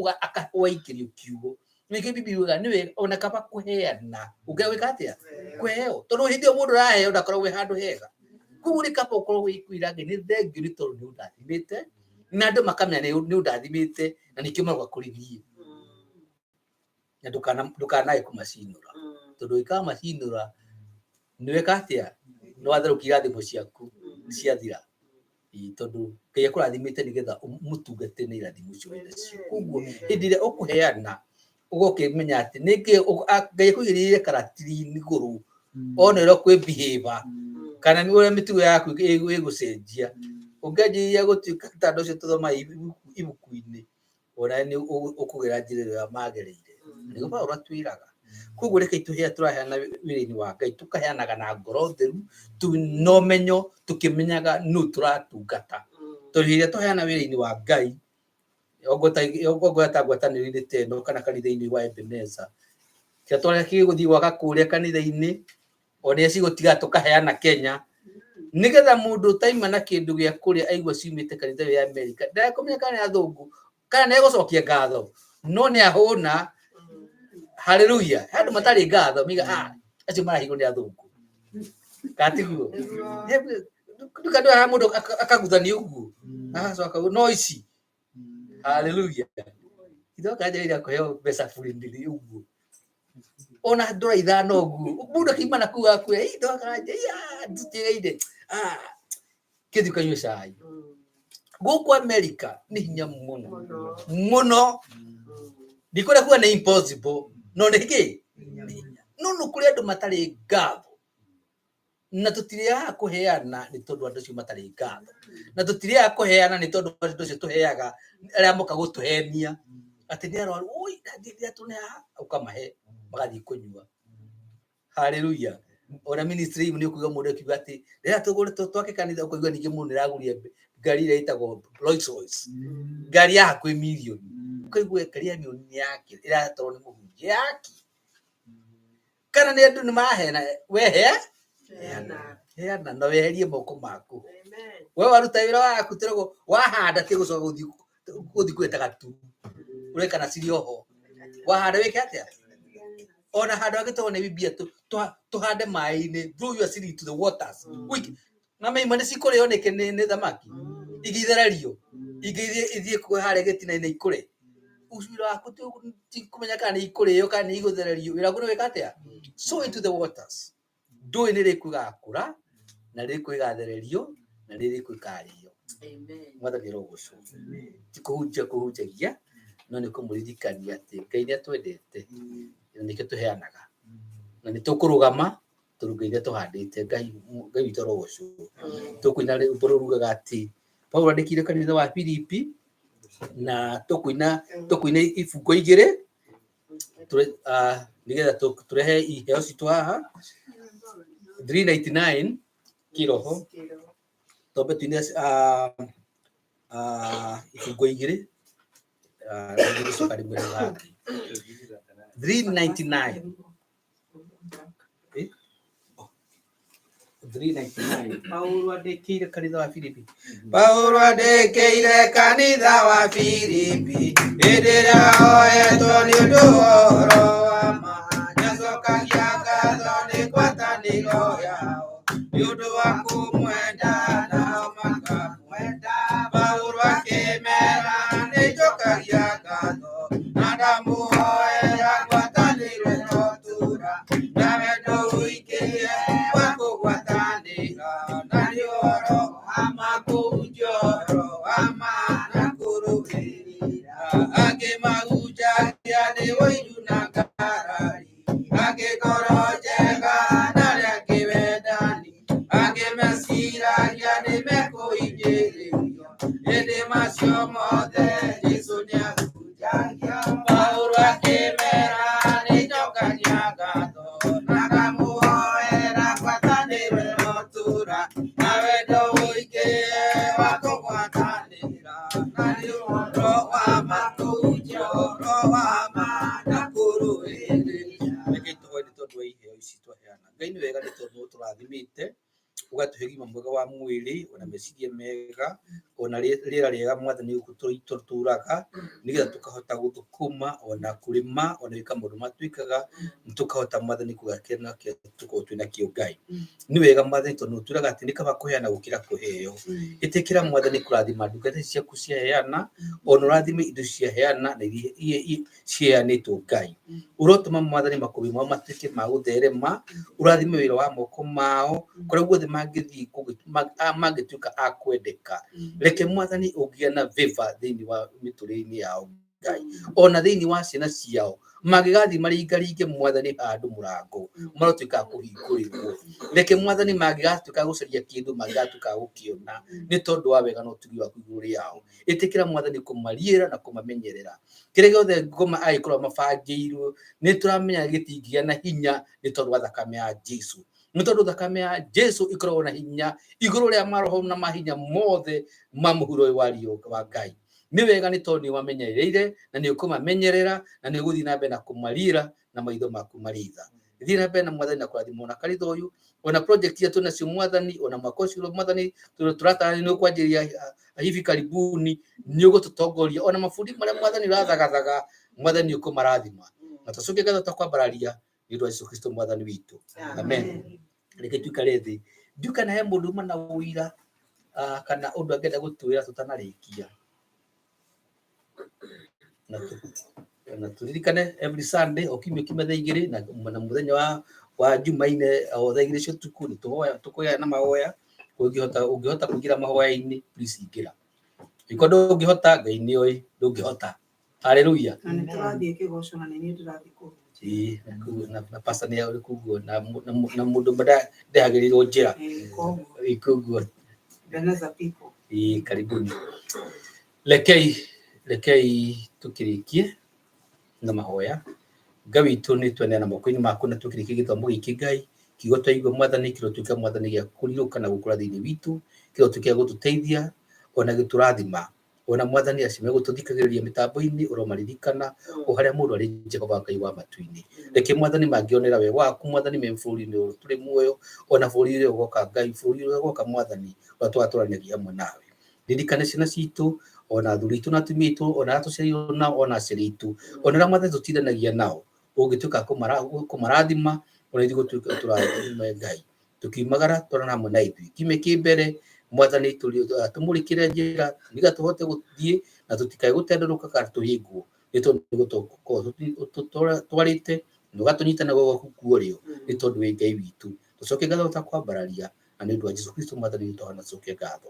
waikĩrio kiugo. Nĩkĩo Bibilia yugaga nĩ wega ona kaba kũheana ũngĩaga gwĩka atĩa, kũheo, tondũ hĩndĩ ĩyo mũndũ araheo ndakoragwo e handũ hega. Koguo nĩ kaba ũkorwo wĩkwĩra Ngai nĩ thengiũ nĩ tondũ nĩ ũndathimĩte, na andũ makamenya nĩ ũndathimĩte na nĩkĩo maroka kũrĩ niĩ. Na ndũkanae kũmacinũra, tondũ ũngĩkaga macinũra nĩ weka atĩa, nĩ watherũkia irathimo ciaku ciathira. Tondũ Ngai akũrathimĩte nĩgetha ũmũtungate na irathimo icio wĩ nacio. Koguo hĩndĩ ĩrĩa ũkũheana ũgoka ũkĩmenya atĩ nĩkĩ Ngai akũigĩrĩire karatiri igũrũ ona ũrĩa ũkwĩ-behave kana nĩ ũrĩa mĩtugo yaku ĩgũcenjia. Ũngĩanjĩrĩria gũtuĩka ta andũ acio tũthomaga ibuku-inĩ, ona nĩ ũkũgera njĩra ĩrĩa magereire. Nĩguo Paũlũ atwĩraga. Koguo reke tũhea tũraheana wĩra-inĩ wa Ngai, tũkaheanaga na ngoro theru, na ũmenyo, tũkĩmenyaga nũ tũratungata. Tondũ hĩndĩ ĩrĩa tũheana wĩra-inĩ wa Ngai, ongota ta ngwatanĩro-inĩ ta ĩno kana kanitha-inĩ wa Ebenezer, kĩrĩa twarĩa gũthiĩ gwaka kũrĩa kanitha-inĩ, ona iria cigũtigara tũkaheana Kenya, nĩgetha mũndũ ũtaima na kĩndũ gĩa kũrĩa aigua ciumĩte kanitha ya Amerika, ndekũmenya kana nĩ athũngũ kana nĩ egũcokia ngatho, no nĩ ahũna. Haleluya. He andũ matarĩ ngatho miga acio marahingwo nĩ athũngũ, katiguo nduka ndå haha mũndũ akaguthania ũguo agacoka no ici. Haleluya. Ithoka njĩra kũheo mbeca bũrũri ũguo ona ndora ithano ũguo mũndũ akiuma na kuu akwĩra ithoka njĩra ndutigeire kĩthi ũkanyue cai. Gũkũ Amerika nĩ hinya mũno mũno, ndikwenda kuga nĩ impossible, no nĩ kĩ no nĩ kũrĩ andũ matarĩ ngatho, na tũtirĩaga kũheana nĩ tondũ andũ acio matarĩ ngatho, na tũtirĩaga kũheana nĩ tondũ andũ acio tũheaga arĩa moka gũtũhenia atĩ nĩ arwaru, oi ndathiĩ haha, ũkamahe magathiĩ kũnyua. Haleluya. Ona ministry imwe nĩ ũkũigua mũndũ akiuga atĩ rĩrĩa tũgũre twake kanitha, ũkaigua ningĩ mũndũ nĩ aragũria ngari ĩrĩa ĩtagwo Rolls Royce, ngari ya hakuhĩ mirioni, ũkaigua ngari ya mirioni nĩ yake ĩratwarwo nĩ mũhunjia yake, kana nĩ andũ nĩ marahena. We heana na weherie moko maku. We waruta wĩra waku, tĩragwo wahanda, ti gũcoka gũthiĩ kwĩta gaturu ũreka na cirĩ oho. Wahanda wĩke atĩa, ona handũ hangĩ nĩ Biblia tũhande maĩ-inĩ, throw your seed to the waters. Wiki na maima nĩ cikũrĩo nĩkĩ nĩ thamaki, ingĩ ithererio, ingĩ ithiĩ harĩa gĩtina-inĩ ikũre. Wĩra waku ti kũmenya kana nĩ ikũrĩo kana nĩ igũthererio. Wĩra waku nĩ gwĩka atĩa? Sow into the waters. Ndũĩ nĩ rĩkũ ĩgakũra na rĩkũ ĩgathererio na rĩrĩkũ ĩkarĩo. Mwathani arogocwo. Ti kũhunjia kũhunjagia, no nĩ kũmũririkania atĩ Ngai nĩ atwendete na nĩkĩo tũheanaga na nĩ tũkũrũgama tondũ Ngai nĩ atũhandĩte. Ngai Ngai witũ arogocwo. Tũkũina rwĩmbo rũrugaga atĩ Paulo andĩkire kanitha wa Filipi, na tũkũina ibungo igĩrĩ nĩgetha tũrehe iheo citũ haha 399 kĩroho, twambe tuine ibungo igĩrĩ, nĩguo gũcoka rĩmwe tũgathiĩ 399. Eh? Oh. 399, Paulo andĩkĩire kanitha wa Filipi. Paulo andĩkĩire kanitha wa Filipi hĩndĩ ĩrĩa oetwo nĩ ũndũ wa ũhoro wa ma, nĩacokagia ngatho. ngwatanĩro yao nĩ ũndũ wa kũmwenda nao makamwenda. Paũlũ akĩmera nĩ njokagia ngatho na ndamũhoera ngwatanĩro ĩrotũũra na wendo ũingĩhe wa kũgwatanĩra na nĩ ũhoro wa ma kũhunjia ũhoro wa ma na kũrũmĩrĩra. Angĩ mahunjagia nĩ ũiru na ngarari, angĩ ngoro njega na arĩa angĩ wendani, angĩ meciragia nĩ mekũhinyĩrĩrio, ĩndĩ macio mothe Jesũ nĩahunjagia. Paũlũ akĩmera nĩ njokagia ngatho na ngamũhoera ngwatanĩro ĩrotũũra na wendo ũingĩhe wa kũgwatanĩra na nĩ ũhoro wa ma kũhunjia ũhoro wa ma na kũrũĩrĩra. Reke tũhoe nĩ tondũ wa iheo ici twaheana. Ngai nĩ wega nĩ tondũ nĩũtũrathimĩte ũgatũhe ũgima mwega wa mwĩrĩ ona meciria mega ona rĩera rĩega mwathani gũkũ tũtũraga nĩgetha tũkahota gũthũkũma ona kũrĩma ona gwĩka maũndũ marĩa twĩkaga tũkahota mwathani kũgĩa kĩrĩa tũkorwo twĩ nakĩo Ngai. Nĩ wega mwathani tondũ nĩũtwĩraga atĩ nĩ kaba kũheana gũkĩra kũheo. Ĩtĩkĩra mwathani kũrathima ndungata ici ciaku ciaheana ona ũrathime indo ciaheana na iria ciheanĩtwo Ngai. Ũrotũma mwathani makũmbĩ mao matuĩke ma gũtherema, ũrathime wĩra wa moko mao kũrĩa guothe mangĩthiĩ mangĩtuĩka a kwendeka. Reke mwathani ũngĩgĩa na favor thĩinĩ wa mĩtũrĩre-inĩ yao Ngai, ona thĩinĩ wa ciana ciao mangĩgathiĩ maringaringe mwathani handũ mũrango marotuĩka a kũhingũrĩrwo. Reke mwathani mangĩgatuĩka a gũcaria kĩndũ mangĩgatuĩka a gũkĩona nĩ tondũ wa wega na ũtugi waku igũrũ rĩao. Ĩtĩkĩra mwathani kũmariĩra na kũmamenyerera. Kĩrĩa gĩothe ngoma angĩkorwo mabangĩirwo nĩ tũramenya gĩtingĩgĩa na hinya nĩ tondũ wa thakame ya Jesũ. Nĩ tondũ thakame ya Jesũ ĩkoragwo na hinya igũrũ rĩa maroho na mahinya mothe ma mũhuro ũyũ wa riũa wa Ngai. Nĩ wega nĩ tondũ nĩ ũmamenyereire na nĩ ũkũmamenyerera na nĩ ũgũthiĩ na mbere na kũmariĩra na maitho maku marĩ tha. Thiĩ na mbere na mwathani na kũrathimwo na kanitha ũyũ ona project iria twĩnacio mwathani ona mwaka ũcio mwathani tũratanya nĩ ũkwanjĩrĩria hivi karibuni nĩ ũgũtũtongoria ona mabundi marĩa mwathani ũrathagathaga mwathani ũkũmarathima na tũcoke ngatho ta kwambararia nĩ ũndũ wa Jesũ Kristo mwathani witũ. Amen. Reke tuikare thĩ ndiũ kana he mũndũ uma na ũira kana ũndũ angĩenda gũtwĩra tũtanarĩkia. Na tũririkane every Sunday o kiumia kiumia thaa igĩrĩ na mũthenya wa Jumaine o thaa igĩrĩ cia ũtukũ nĩ tũhoya tũkũhoya na mahoya. Ũngĩhota kũingĩra mahoya-inĩ please ingĩra. Angĩkorwo ndũngĩhota Ngai nĩ oĩ ndũngĩhota. Hallelujah. Na nĩ tũrathiĩ kĩgoco na nĩ niĩ ndĩrathiĩ kũhunjia. Ĩĩ, na pastor nĩ arĩ kũguo na mũndũ ũmwe ndehagĩrĩrwo njĩra. Koguo. Ĩĩ, koguo. Beneza people. Ĩĩ, karibuni. Rekei tũkĩrĩkie na mahoya. Ngai witũ nĩ tweneana moko-inĩ maku na tũkĩrĩkie gĩthomo gĩkĩ Ngai. Kiugo twaigua mwathani kĩrotuĩka mwathani gĩa kũrirũka na gũkũra thĩinĩ witũ, kĩrotuĩka gĩa gũtũteithia ona gĩtũrathima. Ona mwathani acio megũtũthikagĩrĩria mĩtambo-inĩ ũromaririkana o harĩa mũndũ arĩ Jehova Ngai wa matu-inĩ. Reke mwathani mangĩonera wega waku mwathani me bũrũri-inĩ ũyũ tũrĩ muoyo ona bũrũri ũrĩa ũgoka Ngai, bũrũri ũrĩa ũgoka mwathani ũrĩa tũgatũranagia hamwe nawe. Ririkane ciana citũ ona athuri aitũ na atumia aitũ ona arĩa tũciarirwo nao ona aciari aitũ ona arĩa mwathani tũtindanagia nao ũngĩtuĩka kũmarathima ona ithuĩ gũtuĩka tũrathime Ngai. Tũkiumagara twarana hamwe na ithuĩ. Kiumia kĩ mbere mwathani tũmũrĩkĩre njĩra nĩgetha tũhote gũthiĩ na tũtikae gũtenderũka kana tũhĩngwo nĩ tondũ nĩ twarĩte na ũgatũnyita na guoko gwaku kwa ũrĩo nĩ tondũ wĩ Ngai witũ. Tũcoke ngatho ta kwambararia na nĩ ũndũ wa Jesũ Kristo mwathani witũ tũcoke ngatho.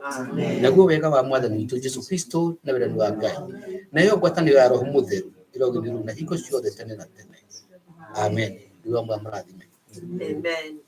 Naguo wega wa mwathani witũ Jesũ Kristo na wendani wa Ngai nayo ngwatanĩro ya Roho Mũtheru ĩrogĩrĩrwo na hingo ciothe tene na tene. Amen. Rĩu amwe amũrathime. Amen.